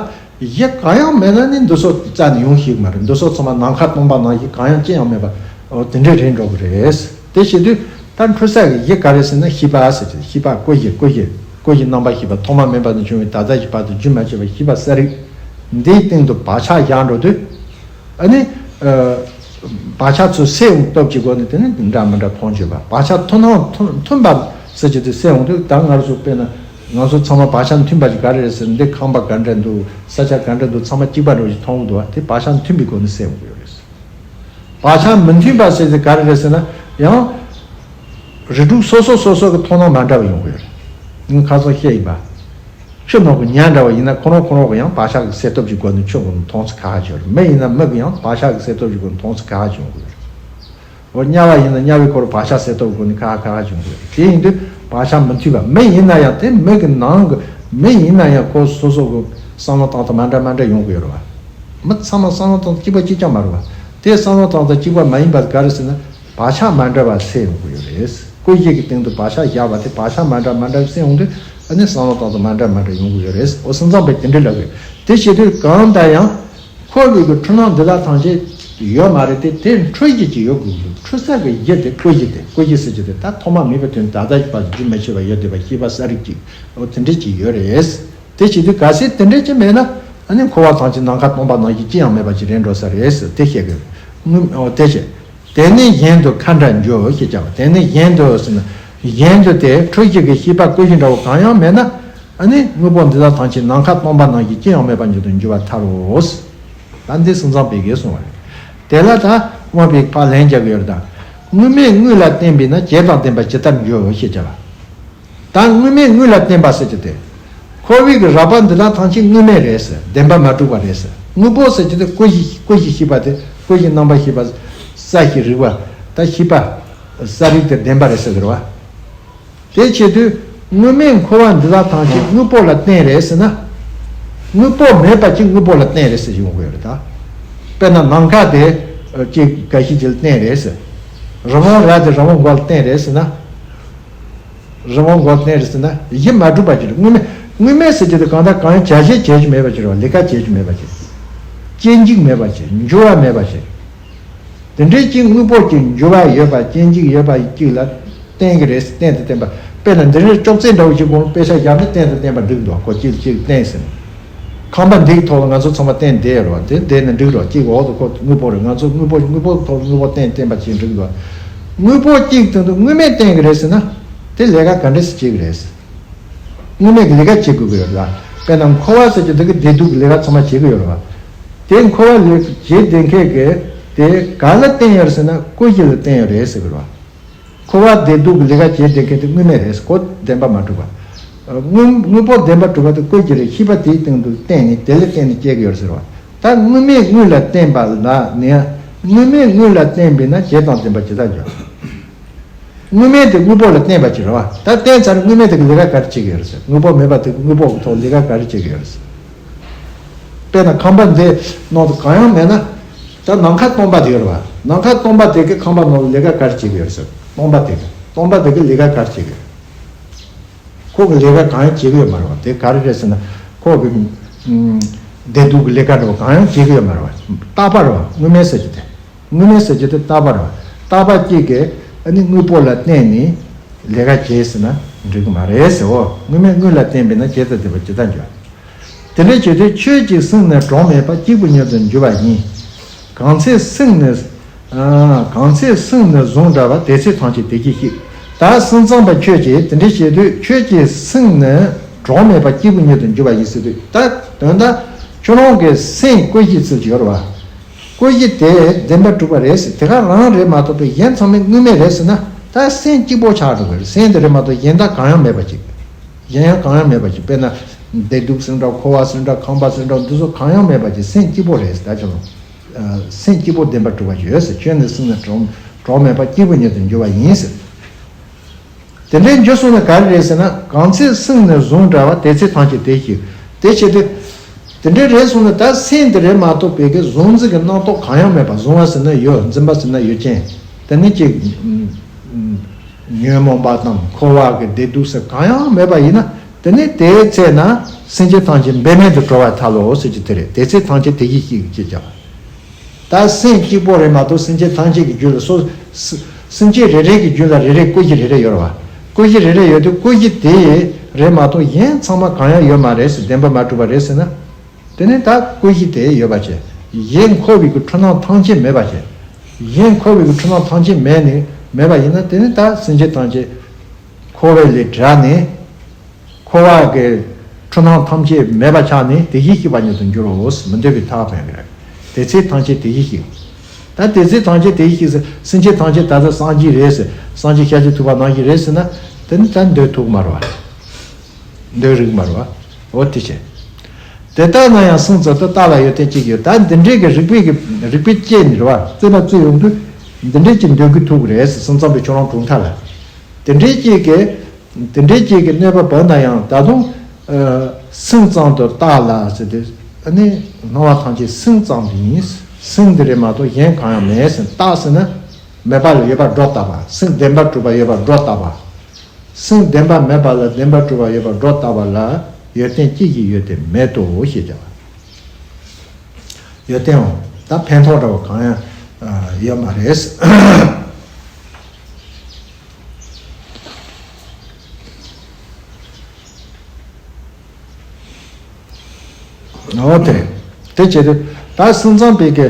གཞི་གང་ཡང་མེད་ན་ནི་འདི་ཚོ་རྩ་ནས་ཡོང་ཤེས་ཀྱི་མ་རེད། འདི་ཚོ་ཚང་མ་ནམ་མཁའ་སྟོང་པ་ནང་བཞིན་གང་ཡང་ཅི་ཡང་མེད་པ། འོ་དེ་འདྲས་རེད་འགྲོ་གི་རེད། དེ་བྱེད་དུས་ད་འཕྲོད་ས་གི་གཞི་ག་རེ་ཟེར་ན་ཤེས་པ་ཟེར་གྱི། ཤེས་པ་ཀུན་གཞི། ཀུན་གཞི། ཀུན་གཞི་རྣམ་པར་ཤེས་པ་ཐོག་མ་མེད་པ་ནས་བྱུང་བའི་ད་ལྟ་བཞིན་བར་དུ་རྒྱུན་མ་ཆད་པའི་ཤེས་པ་གསལ་རིག་འདིའི་སྟེང་དུ་བག་ཆགས་བཞག་འགྲོ་དུས། ཨ་ནི། ཨ། བག་ཆགས་ཚོ་སེལ་ཡོང་སྟོབས་ཀྱི་སྒོ་ནས་དེ་ནི་འདྲ་མི་འདྲ་མཐོང་བྱེད་པ། བག་ཆགས་མཐུན་སྣང་མཐུན་མཐུན་པ་ཟེར་གྱི་དེ་སེལ་ཡོང་དུས། ད་ང་ཚོ་དཔེར་ན་ང་ཚོ་ཚང་མ་བག་ཆགས་མཐུན་པ་ཞིག་ག་རེ་རེད་ཟེར་ན། འདི་ཁང་པ་ག་འདྲ་འདུག་ས་ཆ་ག་འདྲ་འདུག་ཚང་མ་གཅིག་པ་འདྲ་བོ་ཞིག་མཐོང་གི་འདུག་བ། དེ་བག་ཆགས་མཐུན་པའི་སྒོ་ནས་སེལ་ཡོང་གི་ཡོད་རེད། བག་ཆགས་མི་མཐུན་པ་ཟེར་དེ་ག་རེ་རེད་ཟེར་ན། ཡང་རིགས་དྲུག་སོ་སོ་སོ་སོ་གི་མཐོང་སྣང་མ་འདྲ་བ་ཡོང་གི་ཡོད་རེད། ངས་ཁ་སང་བཤད་ཡིན་པ། ཆུ་ནང་གི་ཉ་འདྲ་བ་ཡིན་ན་ཁོ་རང་ཁོ་རང་གི་ཡང་བག་ཆགས་ཀྱི་སེལ་སྟོབས་ཀྱི་སྒོ་ནས་ཆུ་ཁོ་ན་མཐོང་ཚུལ་ཁ་ཁ་ཅིག་ཡོད་རེད། མི་ཡིན་ན་མི་གི་ཡང་བག་ཆགས་ཀྱི་སེལ་སྟོབས་ཀྱི་སྒོ་ནས་མཐོང་ཚུལ་ཁ་ཁ་ཅིག་ཡོང་གི་ཡོད་རེད། འོ་དམྱལ་བ་ཡིན་ན་དམྱལ་བའི་ཁོ་རང་བག་ཆགས་སེལ་སྟོབས་ཀྱི་སྒོ་ནས་ཁ་ཁ་ཁ་ཁ་ཅིག་ཡོང་གི་ཡོད་རེད། དེ་ཡིན་དུས་བག་ཆགས་མི་མཐུན་པ། མི་ཡིན་ན་ཡང་དེ་མི་གི་ནང་གི་མི་ཡིན་ན་ཡང་ཁོ་སོ་སོ་གི་བསམ་བློ་བཏང་སྟངས་མ་འདྲ་མ་འདྲ་ཡོང་གི་ཡོད་རེད་བ། མི་ཚང་མ་བསམ་བློ་བཏང་སྟངས་གཅིག་པ་གཅིག་རྐྱང་མ་རེད་བ། དེ་བསམ་བློ་བཏང་སྟངས་གཅིག་པ་མ་ཡིན་པ་ག་རེ་ཟེར་ན། བག་ཆགས་མ་འདྲ་བ་སེལ་ཡོང་གི་ཡོད་རེད། ཀུན་གཞི་གི་སྟེང་དུ་བག་ཆགས་བཞག་པ་དེ་བག་ཆགས་མ་འདྲ་མ་འདྲ་སེལ་ཡོང་དུས། ཨ་ནི་བསམ་བློ་བཏང་སྟངས་མ་འདྲ་མ་འདྲ་ཡོང་གི་ཡོད་རེད། འོ་སེམས་ཙམ་པས་དེ་འདྲ་ལབ་ཡོད། དེ་བྱེད་དུས་གང་ལྟར་ཡང་འཁོར་བའི་གི་འཁྲུལ་སྣང་འདི་དག་ཐམས་ཅད་ཡོད་མ་རེད་དེ། དེ་འཕྲོད་གཞི་ཅིག་ཡོད་དགོས་ཀྱི་འདུག་འཕྲོད་ས་གི་གཞི་དེ་ཀུན་གཞི་དེ། ཀུན་གཞི་ཟེར་གྱི་དེ་ད་ཐོག་མ་མེད་པའི་དུས་ནས་ད་ལྟ་བར་དུ་རྒྱུན་མ་ཆད་པར་ཡོད་བསྡད་པ་ཤེས་པ་གསལ་རིག་ཅིག་འོ་དེ་འདྲ་ཅིག་ཡོད་རེད། དེ་བྱེད་དུས་གལ་སྲིད་དེ་འདྲ་ཅིག་མེད་ན། ཨ་ནི་འཁོར་བ་ཐམས་ཅད་ནམ་མཁའ་སྟོང་པ་ནང་བཞིན་ཅི་ཡང་མེད་པ་ཅིག་རེད་འགྲོ་ས་རེད་ཟེར་དེ་བཤད་གི། དངོས་འོ་དེ་བྱས། དེ་ནི་གཞན་དུ་ཁ་འདྲ་འགྱུར་ཞེས་བྱ་བ། དེ་ནི་གཞན་དུ་ཟེར་ན། གཞན་དུ་དེ་འཕྲོད་གཞི་གི་ཤེས་པ་ཀུན་གཞི་འདྲ་བོ་གང་ཡང་མེད་ན། ཨ་ནི་དངོས་པོ་འདི་དག་ཐམས་ཅད་ནམ་མཁའ་སྟོང་པ་ནང་བཞིན་ཅི་ཡང་མེད་པ་ཉིད་དུ་འགྱུར་བར་ཐལ་རོ། ད་འདི་སེམས་ཙམ་པས་གསུངས་པ་རེད། དེ་ལ་ད་དབུ་མ་པས་ཕར་ལན་རྒྱག་གི་ཡོད་རེད་ད། དངོས་མེད་དངོས་ལ་བརྟེན་པས་ན་བྱས་དང་ལྡན་པ་ཇི་ལྟར་འགྱུར་ཞེས་བྱ་བ། ད་དངོས་མེད་དངོས་ལ་བརྟེན་པ་ཟེར་གྱི་དེ། འཁོར་བའི་གི་རགས་པ་འདི་དག་ཐམས་ཅད་དངོས་མེད་རེད་ཟེར། བདེན་པ་མ་གྲུབ་པ་རེད་ཟེར། དངོས་པོ་ཟེར་གྱི་དེ་ཀུན་གཞི་ཀུན་གཞི་ཤེས་པ་དེ། ཀུན་གཞི་རྣམ་པར་ཤེས་པ། གསལ་ཞིང་རིག་པ། ད་ཤེས་པ། གསལ་རིག་དེ་བདེན་པ་རེད་ཟེར་གི་རེད་བ། དེ་བྱེད་དུས་དངོས་མེད་འཁོར་བ་འདི་དག་ཐམས་ཅད་དངོས་པོ་ལ་བརྟེན་རེད་ཟེར་ན། དངོས་པོ་མེད་པ་ཅིག་དངོས་པོ་ལ་བརྟེན་རེད་ཟེར་ཡོང་གི་ཡོད་རེད་ད། དཔེར་ན་ནམ་མཁའ་དེ་ཅིག་འགའ་ཤས་ཅིག་ལ་བརྟེན་རེད་ཟེར། རི་བོང་རྭ་དེ་རི་བོང་མགོ་ལ་བརྟེན་རེད་ཟེར་ན། རི་བོང་མགོ་ལ་བརྟེན་རེད་ཟེར་ན་གཞི་མ་གྲུབ་པ་ཅིག་རེད། དངོས་མེད་དངོས་མེད་ཟེར་གྱི་དེ་གང་ལྟར་གང་ཡང་བྱ་བྱེད་བྱེད་རྒྱུ་མེད་པ་ཅིག་རེད་བ། ལས་ཀ་བྱེད་རྒྱུ་མེད་པ་ཅིག་སྐྱེ་འཇིག་མེད་པ་ཅིག་འགྱུར་བ་མེད་པ་ཅིག་དེ་འདྲའི་ཅིག་དངོས་པོ་ཅིག་འགྱུར་བ་ཡོད་པ་སྐྱེ་འཇིག་ཡོད་པ་ཅིག་ལ་བརྟེན་གྱི་རེད་ཟེར། བརྟེན་དང་བརྟེན་པ། དཔེར་ན་འདི་རེད། ཅོག་ཙེ་འདྲ་བོ་ཞིག་གོང་དཔེ་ཆ་བཞག་ནས་བརྟེན་དང་བརྟེན་པ་འགྲིག་འདུག་ཁོ་གཅིག་གཅིག་བརྟེན་ཟེར་ནས། ཁང་པ་འདིའི་ཐོག་ལ་ང་ཚོ་ཚང་མ་བརྟེན་བསྡད་ཡོད་རེད་བ། དེ་བསྡད་ནས་འགྲིག་རེད་བ། གཅིག་འོག་ཏུ་ཁོ་དངོས་པོ་རེད། ང་ཚོ་དངོས་པོ་དངོས་པོ་ཐོག་དངོས་པོ་བརྟེན་བརྟེན་པ་ཅིག་འགྲིག་འདུག་དངོས་པོ་གཅིག་དང་དུ་དངོས་མེད་བརྟེན་གྱི་རེད་ཟེར་ན། དེ་ལས་ཀ་ག་འདྲས་སེ་བྱེད་ཀྱི་རེད་ཟེར། དངོས་མེད་ཀྱི་ལས་ཀ་བྱེད་དགོས་ཀྱི་ཡོད་རེད་ལ། དཔེར་ན་འཁོར་བ་ཟེར་གྱི་འདི་གི་བདེ་སྡུག་གི་ལས་ཀ་ཚང་མ་བྱེད་ཀྱི་ཡོད་རེད་བ། དེ་འཁོར་བ་ལས་བྱེད་བསྡད་མཁན་གྱི་དེ་ག་ལ་བརྟེན་ཡོད་རེད་ཟེར་ན་ཀུན་གཞི་ལ་བརྟེན་ཡོད་རེད་ཟེར་གྱི་རེད་བ། འཁོར་བ་བདེ་སྡུག་གི་ལས་ཀ་བྱེད་བསྡད་མཁན་དེ་དངོས་མེད་རེད་ཟེར། ཁོ་བདེན་པ་མ་གྲུབ་པ། དངོས་དངོས་པོ་བདེན་པ་གྲུབ་པ་དེ་ཀུན་གཞི་རེད། ཤེས་པ་དེའི་སྟེང་དུ་བརྟེན་ནས་དེ་ལ་བརྟེན་ནས་སྐྱེ་གི་ཡོད་རེད་ཟེར་བ། ད་དངོས་མེད་དངོས་ལ་བརྟེན་པ་ལ་ནི། དངོས་མེད་དངོས་ལ་བརྟེན་པས་ན་བྱས་དང་ལྡན་པ་ཇི་ལྟར་འགྱུར། དངོས་མེད་དེ་དངོས་པོ་ལ་བརྟེན་པ་ཅིག་རེད་བ། ད་བརྟེན་ཚར་དངོས་མེད་དེ་གི་ལས་ཀ་ག་རེ་བྱེད་ཀྱི་ཡོད་རེད་ཟེར། དངོས་པོ་མེད་པ་དེ་གི་དངོས་པོ་གི་ཐོག་ལས་ཀ་ག་རེ་བྱེད་ཀྱི་ཡོད་རེད་ཟེར། དཔེར་ན་ཁང་པ་འདི་ནང་དུ་གང་ཡང་མེད་ན། ད་ནམ་མཁའ་སྟོང་པ་དེ་ཡོད་རེད་བ། ནམ་མཁའ་སྟོང་པ་དེ་གི་ཁང་པ་ནང་ལ་ལས་ཀ་ག་རེ་བྱེད་ཀྱི་ཡོད་རེད་ཟེར། སྟོང་པ་དེ་གི་སྟོང་པ་དེ་གི་ལས་ཀ་ག་རེ་བྱེད་ཀྱི་ཡོད་རེད། ཁོ་གི་ལས་ཀ་གང་ཡང་བྱེད་ཀྱི་ཡོད་མ་རེད་བ། དེ་ག་རེ་རེད་ཟེར་ན། ཁོ་གི་ཨུམ། བདེ་སྡུག་གི་ལས་ཀ་འདྲ་བོ་གང་ཡང་བྱེད་ཀྱི་ཡོད་མ་རེད་བ། རྟག་པ་རེད་བ། དངོས་མེད་ཟེར་གྱི་དེ། དངོས་མེད་ཟེར་གྱི་དེ་རྟག་པ་རེད་བ། རྟག་པ་གཅིག་གིས་ཨ་ནི་དངོས་པོ་ལ་བརྟེན་ནས་ལས་ཀ་བྱས་ཟེར་ན་འགྲིག་གི་མ་རེད་ཟེར། འོ། དངོས་མེད་དངོས་ལ་བརྟེན་པས་ན་བྱས་དང་ལྡན་པ་ཇི་ལྟར་འགྱུར། དེ་འདྲའི་བྱེད་དུས་ཆོས་ཀྱི་སེམས་ནི་གྲངས་མེད་པ་གཅིག་པུ་ཉིད་དུ་འགྱུར་བ་ཡིན། གང་ཚེ་སེམས་ནི། ཨ། གང་ཚེ་སེམས་ནི་གཟུངས་འདྲ་བ། དེ་ཚེ་ཐམས་ཅད་དེ་སྐད་བཤད། ད་སེམས་ཙམ་པ་ཁྱོད་ཀྱིས་དེ་འདྲའི་བྱེད་དུས་ཁྱོད་ཀྱི་སེམས་ནི་གྲངས་མེད་པ་གཅིག་པུ་ཉིད་དུ་འགྱུར་བ་ཡིན་ཟེར་དུས། ད་དོན་དག་ཁྱོད་རང་གི་སེམས་ཀུན་གཞི་ཚུལ་གྱི་ཡོད་རེད་བ། ཀུན་གཞི་དེ་བདེན་པར་གྲུབ་པ་རེད་ཟེར། དེ་ག་རང་རེད་མ་གཏོགས་པའི་གཞན་ཚང་མས་དངོས་མེད་རེད་ཟེར་ན། ད་སེམས་གཅིག་པོ་ཆགས་འགྲོ་གི་རེད། སེམས་དེ་རེད་མ་གཏོགས་གཞན་དག་གང་ཡང་མེད་པ་ཅིག་གཞན་ཡང་གང་ཡང་མེད་པ་ཅིག་དཔེར་ན། བདེ་སྡུག་ཟེར་འདྲ། འཁོར་བ་ཟེར་འདྲ། ཁང་པ་ཟེར་འདྲ། འདི་ཚོ་གང་ཡང་མེད་པ་ཅིག་སེམས་གཅིག་པོ་རེད་ཟེར། ད་ཁྱོད་རང་། ཨ། སེམས་གཅིག་པོ་བདེན་པར་གྲུབ་པ་ཡོད་ཟེར། ཁྱོད་ནི་སེམས་ནི་གྲངས་གྲངས་མེད་པ་གཅིག་པུ་ཉིད་དུ་འགྱུར་བ་ཡིན་ཟེར། དེ་འདྲའི་འགྱུར་སོང་ན་ག་རེ་རེད་ཟེར་ན། གང་ཚེ་སེམས་ནི་གཟུངས་འདྲ་བ། དེ་ཚེ་ཐམས་ཅད་དེ་བཤད། དེ་བྱེད་དུས། དེ་འདྲའི་རེད་སོང་ན་ད་སེམས་དེ་རེད་མ་གཏོགས་པའི་གི་གཟུང་འཛིན་གྱི་རྣམ་རྟོག་གང་ཡང་མེད་པ། གཟུང་བ་ཟེར་ན་ཡུལ། འཛིན་པ་ཟེར་ན་ཡུལ་ཅན། དེ་ནི་ཅིག་ཉོན་མོངས་པ་དང་འཁོར་བ་གི་བདེ་སྡུག་ཟེར་གང་ཡང་མེད་པ་ཡིན་ན། དེ་ནི་དེའི་ཚེ་ན་སེམས་ཅན་ཐམས་ཅད་འབད་མེད་དུ་གྲོལ་བར་ཐལ་ལོ་ཟེར་གྱི་དེ་རེད། དེ་ཚེ་ཐམས་ཅད་དེ་བཞིན་གཤེགས་ཀྱི་ཅེས་བྱ་བ། ད་སེམས་གཅིག་པོ་རེད་མ་གཏོགས་སེམས་ཅན་ཐམས་ཅད་ཀྱི་རྒྱུད་ལ་སོ། སེམས་ཅན་རེ་རེ་གི་རྒྱུད་ལ་རེ་རེ་ཀུན་གཞི་རེ་རེ་ཡོད་རེད་བ། ཀུན་གཞི་རེ་རེ་ཡོད་དུས་ཀུན་གཞི་དེ་རེད་མ་གཏོགས་གཞན་ཚང་མ་གང་ཡང་ཡོད་མ་རེད་ཟེར། བདེན་པ་མ་གྲུབ་པ་རེད་ཟེར་ན། དེ་ནི་ད་ཀུན་གཞི་དེ་ཡོད་པ་བྱས། གཞན་འཁོར་བའི་གི་འཁྲུལ་སྣང་ཐམས་ཅད་མེད་པ་བྱས། གཞན་འཁོར་བའི་གི་འཁྲུལ་སྣང་ཐམས་ཅད་མེད་ནས་མེད་པ་ཡིན་ན། དེ་ནི་ད་སེམས་ཅན་ཐམས་ཅད་འཁོར་བ་ལས་བྲལ་ནས། འཁོར་བ་གི་འཁྲུལ་སྣང་ཐམས་ཅད་མེད་པ་ཆགས་ནས་དེ་བཞིན་གཤེགས་པ་ཉིད་དུ་འགྱུར་རོ། མི་འདོད་པའི་མཐའ་ལ་ཕན་གྱི་རེད། དེ་ཚེ་ཐམས་ཅད་དེ་བཞིན་གཤེགས། ད་དེ་ཚེ་ཐམས་ཅད་དེ་བཞིན་གཤེགས་ཟེར། སེམས་ཅན་ཐམས་ཅད་ད་ལྟ་སངས་རྒྱས་རེད་ཟེར། སངས་རྒྱས་ཤཱཀྱ་ཐུབ་པ་ནང་བཞིན་རེད་ཟེར་ན། དེ་ནི་ད་འདོད་ཐུབ་མ་རེད་བ། འདོད་རིགས་མ་རེད་བ། འོ་དེ་བྱས། དེ་ལྟ་ན་ཡང་སེམས་ཙམ་དུ་རྟག་ལ་ཡོད་དོན་གཅིག་ཡོད། ད་འདི་འདྲའི་གི་རིགས་པའི་གི་རིགས་པའི་དཔྱད་ནི་རེད་བ། རྩོད་པ་རྩོད་ཡོང་དུས་འདི་འདྲའི་གི་འདོད་གི་ཐུག་གི་རེད་ཟེར། སེམས་ཙམ་པའི་ཁྱོད་རང་གྲུབ་མཐའ་ལ། དེ་འདྲའི་གཅིག་གི་དེ་འདྲའི་གཅིག་གི་གནོད་པ་བབས་ན་ཡང་ད་དུང་། ཨ། སེམས་ཙམ་དུ་རྟག་ལ་ཟེར་དུས། ཨ་ནི་སྣང་བ་ཐམས་ཅད་སེམས་ཙམ་དུ་ཡིན། སེམས་འདི་རེད་མ་གཏོགས་གཞན་གང་ཡང་མེད་ཟེར། རྟག་ཟེར་ན་མེད་པ་ལ་ཡོད་པར་སྒྲོ་བཏགས་པ། སེམས་བདེན་པར་གྲུབ་པ་ཡོད་པར་སྒྲོ་བཏགས་པ། སེམས་བདེན་པ་མེད་པ་ལ་བདེན་པར་གྲུབ་པ་ཡོད་པར་སྒྲོ་བཏགས་པ་ལ་ཡོད་དོན་ཅི་ཞིག་ཡོད་དེ་མེད་དོ་ཞེས་བྱ་བ། ཡོད་དོན་འོང་ད་ཕན་ཐོགས་འདྲ་བ་གང་ཡང་ཡོད་མ་རེད། འོ་དེ། དེ་བྱེད་དུས་ད་སེམས་ཙམ་པའི་གི།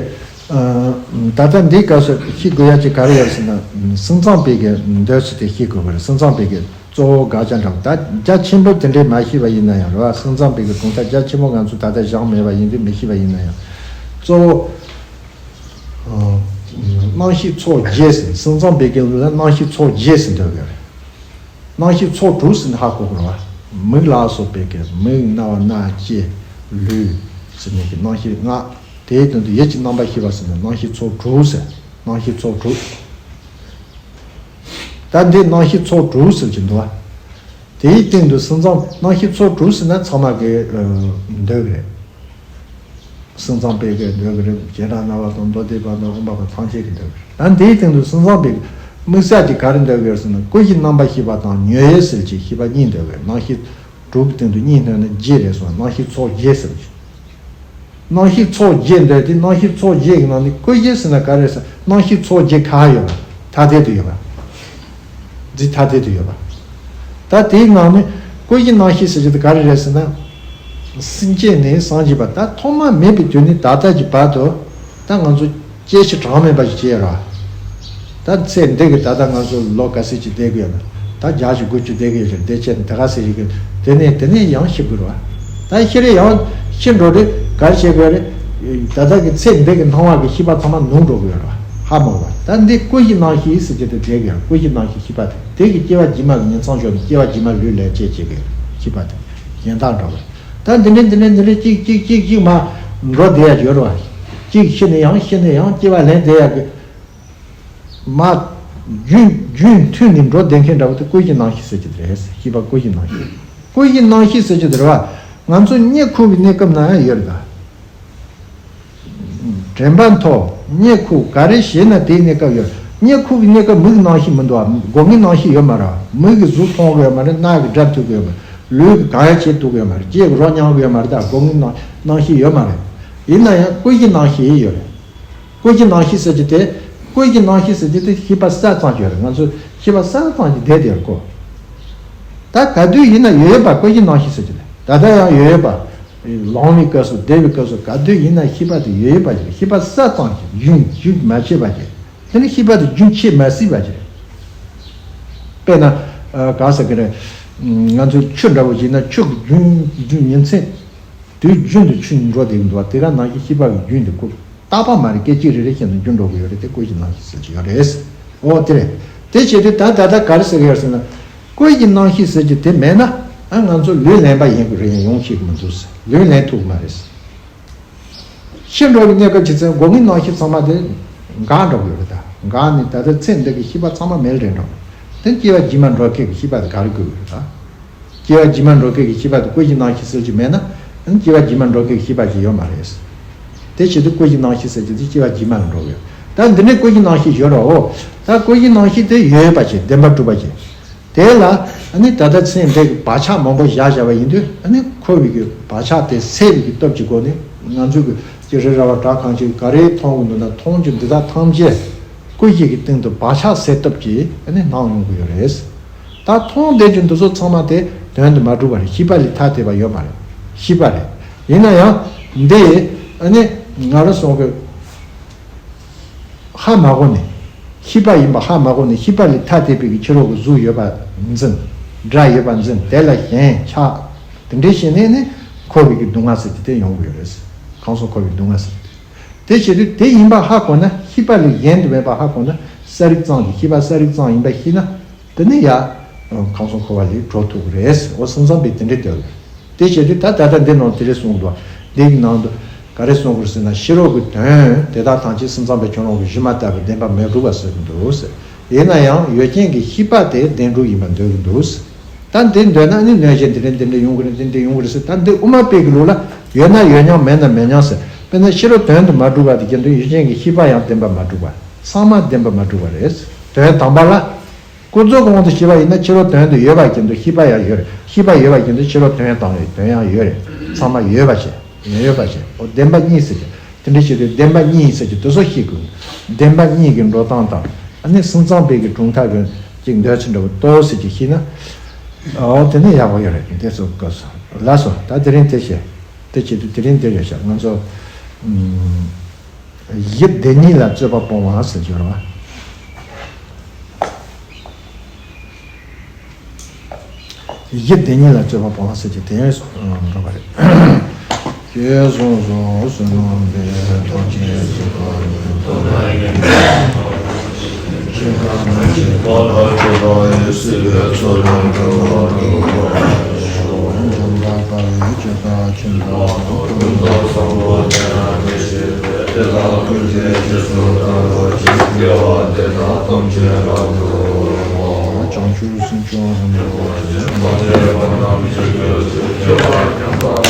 ཨ། ད་ལྟ་འདིའི་སྐབས་སུ་ཤེས་དགོས་ཡ་ཅིག་ག་རེ་ཡོད་ཟེར་ན། སེམས་ཙམ་པའི་གི་འདོད་ཚུལ་དེ་ཤེས་དགོས་པ་རེད། སེམས་ཙམ་པའི་གི་གཙོ་བོ་དགག་བྱ་འདྲ་བོ། ད་རྒྱ་ཆེན་པོ་དེ་འདྲའི་མ་ཤེས་པ་ཡིན་ན་ཡང་རེད་བ། སེམས་ཙམ་པའི་གི་གྲུབ་མཐའ་རྒྱ་ཆེན་པོ་ང་ཚོ་ད་ལྟ་སྦྱངས་མེད་པ་ཡིན་དུས་མི་ཤེས་པ་ཡིན་ན་ཡང་། གཙོ་བོ། ཨ། རྣམ་ཤེས་ཚོགས་བརྒྱད་ཟེར། སེམས་ཙམ་པའི་གི་ལུགས་ལ་རྣམ་ཤེས་ཚོགས་བརྒྱད་ཟེར་འདོད་ཀྱི་རེད། རྣམ་ཤེས་ཚོགས་དྲུག་ཟེར་ནས་ཧ་གོ་དགོས་རེད་བ། མིག་ལ་སོགས་པའི་གི་མིག་རྣ་བ་སྣ་ལྕེ་ལུས་ཟེར་ནས་གི་རྣམ་ཤེས་ལྔ། དེའི་སྟེང་དུ་ཡིད་ཀྱི་རྣམ་པར་ཤེས་པ་ཟེར་ནས་རྣམ་ཤེས་ཚོགས་དྲུག་ཟེར། རྣམ་ཤེས་ཚོགས་དྲུག་ད་འདི་རྣམ་ཤེས་ཚོགས་དྲུག་ཟེར་གྱི་འདུག་བ། དེའི་སྟེང་དུ་སེམས་ཙམ་རྣམ་ཤེས་ཚོགས་དྲུག་ཟེར་ན་ཚང་མ་གི་ཨ་འདོད་ཀྱི་རེད། སེམས་ཙམ་པའི་གི་འདོད་ཀྱི་རེད། བྱེ་བྲག་སྨྲ་བ་དང་མདོ་སྡེ་པ་དང་དབུ་མ་པ་ཐམས་ཅད་ཀྱི་འདོད་ཀྱི་རེད། ད་འདིའི་སྟེང་དུ་སེམས་ཙམ་པའི་དམིགས་བསལ་གྱི་ག་རེ་འདོད་ཀྱི་རེད་ཟེར་ན། ཀུན་གཞིའི་རྣམ་པར་ཤེས་པ་དང་ཉོན་ཡིད་གསལ་བྱེད་ཤེས་པ་གཉིས་འདོད་ཀྱི་རེད། རྣམ་ཤེས་དྲུག་གི་སྟེང་དུ་གཉིས་བསྣན་ན་བརྒྱད་རེད་གསུངས། རྣམ་ཤེས་ཚོགས་བརྒྱད་ཟེར་བ་ཞིག་རྣམ་ཤེས་ཚོགས་བརྒྱད་འདོད་དེ། རྣམ་ཤེས་ཚོགས་བརྒྱད་ཀྱི་ནང་ནས་ཀུན་གཞི་ཟེར་ན་ག་རེ་ཟེར། རྣམ་ཤེས་ཚོགས་བརྒྱད་ག་ཡོད་པ། ཐ་དད་དུ་ཡོད་པ། འདི་ཐ་དད་དུ་ཡོད་པ། ད་དེའི་ནང་ནས་ཀུན་གཞི་རྣམ་ཤེས་ཟེར་གྱི་དེ་ག་རེ་རེད་ཟེར་ན། སེམས་ཅན་ནས་སངས་རྒྱས་པ། ད་ཐོག་མ་མེད་པའི་དུས་ནས་ད་ལྟ་གྱི་བར་དུ་ད་ང་ཚོ་སྐྱེ་ཤི་གྲངས་མེད་པ་ཞིག་སྐྱེས་ར། ད་ཚེ་འདི་གི་ད་ལྟ་ང་ཚོ་ལོ་ག་ཚོད་ཅིག་བསྡད་དགོས་ན། ད་བརྒྱ་ཅིག་དགུ་བཅུ་བསྡད་དགོས་ཀྱང་བསྡད་ཆེད་དེ་ག་ཟེར་ཞིག་གི་དེ་ནས་དེ་ནས་ཡང་ཤི་དགོས་ར། ད་ཤི་རེ་ཡང་ཤི་འགྲོ་རེ་ག་རེ་བྱེད་དགོས་རེད། ད་ལྟ་གི་ཚེ་འདི་གི་སྣང་བ་གི་ཤེས་པ་ཚང་མ་ནུབ་འགྲོ་དགོས་ར། ཧ་མ་གོ་བ། ད་འདི་ཀུན་གཞི་རྣམ་ཤེས་ཟེར་གྱི་དེ་བསྡད་དགོས་ར། ཀུན་གཞི་རྣམ་ཤེས་ཤེས་པ་དེ་དེ་གི་སྐྱེ་བ་རྗེས་མ་གི་ཉིང་མཚམས་ཞོག་ནས་སྐྱེ་བ་རྗེས་མ་ལུས་ལེན་བྱེད་ཅེས་གི་ཤེས་པ་དེ་གཞན་དག་འགྲོ་བ། ད་འདི་འདྲའི་འདི་འདྲའི་འདི་འདྲའི་གཅིག་གཅིག་གཅིག་གཅིག་མ་འགྲོ་བསྡད་ཡ་ཡོད་རེད་བ། གཅིག་ཤི་ནས་ཡང་ཤི་ནས་ཡང་སྐྱེ་བ་ལེན་བསྡད་ཡ་གི། མ་རྒྱུན་རྒྱུན་མཐུད་ནས་འགྲོ་བསྡད་མཁན་འདྲ་བོ་དེ་ཀུན་གཞི་རྣམ་ཤེས་ཟེར་གྱི་དེ་རེད། ཤེས་པ་ཀུན་གཞི་རྣམ་ཤེས། ཀུན་གཞི་རྣམ་ཤེས་ཟེར་གྱི་དེ་རེད་བ། ང་ཚོ་གཉིད་ཁུག་པའི་གནས་སྐབས་ན་ཡང་ཡོད་རེད་ད། དྲན་པ་མཐོ། གཉིད་ཁུག་ག་རེ་བྱས་ན་དེའི་གནས་སྐབས་ཡོད། གཉིད་ཁུག་གི་གནས་སྐབས་མིག་རྣམ་ཤེས་མི་འདུག་བ། སྒོ་ལྔའི་རྣམ་ཤེས་ཡོད་མ་རེད། མིག་གིས་གཟུགས་མཐོང་གི་ཡོད་མ་རེད། རྣ་གིས་སྒྲ་ཐོས་གི་ཡོད་མ་རེད། ལུས་ཀྱིས་གང་ཡང་བྱེད་ཐུབ་གི་ཡོད་མ་རེད། ལྕེ་གིས་རོ་མྱང་གི་ཡོད་མ་རེད། ད་སྒོ་ལྔའི་རྣམ་རྣམ་ཤེས་ཡོད་མ་རེད། ཡིན་ན་ཡང་ཀུན་གཞི་རྣམ་ཤེས་ཡོད་རེད། ཀུན་གཞི་རྣམ་ཤེས་ཟེར་གྱི་དེ། ཀུན་གཞི་རྣམ་ཤེས་ཟེར་གྱི་དེ་ཤེས་པ་གསལ་ཙམ་ཞིག་རེད། ང་ཚོ་ཤེས་པ་གསལ་ཙམ་ཞིག་བསྡད་དེ་རེད་ཀོ། ད་ག་དུས་ཡིན་ན་ཡོད་ཡོད་པ་ཀུན་གཞི་རྣམ་ཤེས་ཟེར་གྱི་རེད། ད་ལྟ་ཡང་ཡོད་ཡོད་པ། ལངས་པའི་སྐབས་སུ་བསྡད་པའི་སྐབས་སུ་ག་དུས་ཡིན་ན་ཤེས་པ་དེ་ཡོད་ཡོད་པ་ཞིག་རེད། ཤེས་པ་གསལ་ཙམ་ཞིག་རྒྱུན་རྒྱུན་མ་ཆད་པ་ཞིག་དེ་ནི་ཤེས་པ་དེ་རྒྱུན་ཆད་མ་སྲིད་པ་ཞིག་རེད། དཔེར་ན། ཨ། ག་ཟེར་གི་རེད། ང་ཚོ་ཆུ་འདྲ་བོ་ཞིག་ན་ཆུ་གི་རྒྱུན་རྒྱུན་ཉིན་མཚན། དུས་རྒྱུན་དུ་ཆུ་འགྲོ་བསྡད་ཀྱི་འདུག་བ། དེ་ག་ནང་བཞིན་ཤེས་པ་གི་རྒྱུན་དེ་ཁོ་རྟག་པ་མ་རེད། སྐད་ཅིག་རེ་རེ་བཞིན་དུ་འགྱུར་འགྲོ་གི་ཡོད་རེད། དེ་ཀུན་གཞི་རྣམ་ཤེས་ཟེར་གྱི་ཡོད་རེད། འོ་དེ་རེད། དེ་བྱེད་དུས་ད་ད་ལྟ་ག་རེ་ཟེར་གི་ཡོད་ཟེར་ན། ཀུན་གཞི་རྣམ་ཤེས་ཟེར་གྱི་དེ་མེད་ན། ཨ། ང་ཚོ་ལུས་ལེན་པ་ཡིན་གི་རེད། ཡང་ཡོང་ཤེས་གི་མི་འདུག་ཟེར། ལུས་ལེན་ཐུབ་གི་མ་རེད་ཟེར། ཤི་འགྲོ་བའི་གནས་སྐབས་ཀྱི་ཚེ་སྒོ་ལྔའི་རྣམ་ཤེས་ཚང་མ་དེ་འགག་འགྲོ་གི་ཡོད་རེད། ད་འགག་ནས་ད་ལྟ་ཚེ་འདི་གི་ཤེས་པ་ཚང་མ་མེད་རེད་འགྲོ། དེ་སྐྱེ་བ་རྗེས་མ་འགྲོ་མཁན་གྱི་ཤེས་པ་དེ་ག་རེ་དགོས་ཀྱི་རེད་ད། སྐྱེ་བ་རྗེས་མ་འགྲོ་མཁན་གྱི་ཤེས་པ་དེ་ཀུན་གཞི་རྣམ་ཤེས་ཟེར་གྱི་མེད་ན། ཨ་ནི་སྐྱེ་བ་རྗེས་མ་འགྲོ་མཁན་གྱི་ཤེས་པ་ཅིག་ཡོད་མ་རེད། དེ་བྱེད་དུས་ཀུན་གཞི་རྣམ་ཤེས་ཟེར་གྱི་དེ་སྐྱེ་བ་རྗེས་མ་ལ་འགྲོ་གི་ཡོད། ད་འདི་ནས་ཀུན་གཞི་རྣམ་ཤེས་ཡོད་རོ། ད་ཀུན་གཞི་རྣམ་ཤེས་དེ་ཡོད་པ་ཅིག་བདེན་པར་གྲུབ་པ་ཅིག་དེ་ལ་ཨ་ནི་ད་ལྟ་ཚེ་འདི་གི་བག་ཆགས་མང་པོ་བཞག་བཞག་པ་ཡིན་དུས། ཨ་ནི་འཁོར་བའི་གི་བག་ཆགས་དེ་སེལ་བའི་གི་སྟོབས་ཀྱི་སྒོ་ནས་ང་ཚོ་གི་ཅི་རེ་ར་བ་དྲ་གང་ཅིག་ག་རེ་མཐོང་གི་འདུག་ན། མཐོང་རྒྱུ་འདི་དག་ཐམས་ཅད་ཀུན་གཞི་གི་སྟེང་དུ་བག་ཆགས་སེལ་སྟོབས་ཀྱིས་ཨ་ནི་སྣང་ཡོང་གི་ཡོད་རེད། ད་མཐོང་བསྡད་རྒྱུ་འདི་ཚོ་ཚང་མ་དེ་དོན་དུ་མ་གྲུབ་པ་རེད། ཤེས་པ་ལས་ཐ་དད་པ་ཡོད་མ་རེད། ཤེས་པ་རེད། ཡིན་ན་ཡང་འདི་ཨ་ནི་ང་རང་སོང་གི་ཧ་མ་གོ་ནས། ཤེས་པ་ཡིན་པ་ཧ་མ་གོ་ནས། ཤེས་པ་ལས་ཐ་དད་པའི་གི་ཕྱི་རོལ་གྱི་གཟུགས་ཡོད་པ་འཛིན། སྒྲ་ཡོད་པ་འཛིན། དེ་ལ་ཞེན་ཆགས། དེ་འདྲའི་བྱས་ནས་ནི་འཁོར་བའི་གི་སྡུག་བསྔལ་ཟེར་གྱི་དེ་ཡོང་གི་ཡོད་རེད། ཁམས་གསུམ་འཁོར་བའི་སྡུག་བསྔལ་ཟེར་གྱི་དེ། དེ་བྱེད་དུས་དེ་ཡིན་པ་ཧ་གོ་ན། ཤེས་པ་ལས་གཞན་དུ་མེད་པ་ཧ་གོ་ན། གསལ་རིག་ཙམ་གྱི་ཤེས་པ་གསལ་རིག་ཙམ་ཡིན་པ་ཤེས་ན། དེ་ནི་ཡ། ཁམས་གསུམ་འཁོར་བ་ལས་གྲོལ་ཐུབ་ཀྱི་རེད། འོ་སེམས་ཙམ་པས་དེ་འདྲའི་འདོད་ཀྱི་རེད། དེ་བྱེད་དུས་ད་ད་ལྟ་འདི་ནང་དེ་རེ་གསུངས་འདུག་འདི་གི་ནང་དུ་ག་རེ་གསུངས་དགོས་ཟེར་ན། ཕྱི་རོལ་གྱི་དོན་དེ་དག་ཐམས་ཅད་སེམས་ཙམ་པས་ཁྱོད་རང་གི་གཞི་མ་དག་པའི་བདེན་པ་མི་འགྲུབ་པ་བཟོ་གི་འདུག་ཟེར། ཡིན་ན་ཡང་ཡུལ་ཅན་གྱི་ཤེས་པ་དེ་བདེན་གྲུབ་ཡིན་པ་འདོད་ཀྱི་འདུག་ཟེར། ད་འདི་འདོད་ན་ནི་གནོད་བྱེད་འདི་འདྲ་འདི་འདྲ་ཡོང་གི་རེད། འདི་འདྲ་ཡོང་གི་རེད་ཟེར། ད་འདི་དབུ་མ་པའི་གི་ལུགས་ལ་ཡོད་ན་ཡོད་མྱོང་། མེད་ན་མེད་མྱོང་ཟེར། དཔེར་ན་ཕྱི་རོལ་དོན་དུ་མ་གྲུབ་པ་དེ་ཀྱང་འདི་ཡུལ་ཅན་གྱི་ཤེས་པ་ཡང་བདེན་པ་མ་གྲུབ་པ། ཚང་མ་བདེན་པ་མ་གྲུབ་པ་རེད། དོན་དམ་པ་ལ། ཀུན་རྫོབ་ཀྱི་དབང་དུ་བྱས་པ་ཡིན་ན་ཕྱི་རོལ་དོན་དུ་ཡོད་པ་ཀྱང་འདུག་ཤེས་པ་ཡང་ཡོད་རེད། ཤེས་པ་ཡོད་པ་ཀྱང་འདུག་ཕྱི་རོལ་དོན་དང་དོན་ཡང་ཡོད་རེད། ཚང་མ་ཡོད་པ་བྱས། མི་ཡོད་པ་བྱས། འོ་བདེན་པ་གཉིས་ཟེར་གྱི། དེ་འདྲ་བྱེད་དུས་བདེན་པ་གཉིས་ཟེར་གྱི་དེ་ཚོ་ཤེས་དགོས། བདེན་པ་གཉིས་ཀྱི་འགྲོ་སྟངས་དང་། ཨ་ནི་སེམས་ཙམ་པའི་གི་གྲུབ་མཐའ་གི་ཅིག་འདོད་ཚུལ་འདྲ་བོ་ཏོག་ཙམ་ཅིག་ཤེས་ན། འོ་དེ་ནི་ཡག་པོ་ཡོད་རེད། དེ་ཚོ་སྐབས་སུ་ལགས་སོ། ད་དེ་རིང་དེ་བྱས། དེ་བྱེད་དུས་དེ་རིང་དེ་རེད་ཤག་ང་ཚོ། ཨུམ། གཞི་བདེན་གཉིས་ལ་རྩོད་པ་སྤོང་བ་ཟེར་གྱི་ཡོད་རེད་བ། གཞི་བདེན་གཉིས་ལ་རྩོད་པ་སྤོང་བ་ཟེར་གྱི་དེ་འགྲོ་བ་རེད། ཞེས་གསུངས་སོ། བསོད་ནམས་འདི་ཐམས་ཅད་གཟིགས་པ་ཉིད། ཐོབ་པ་ཉིད། བྱང་ཆུབ་སེམས་མཆོག་རྣམས་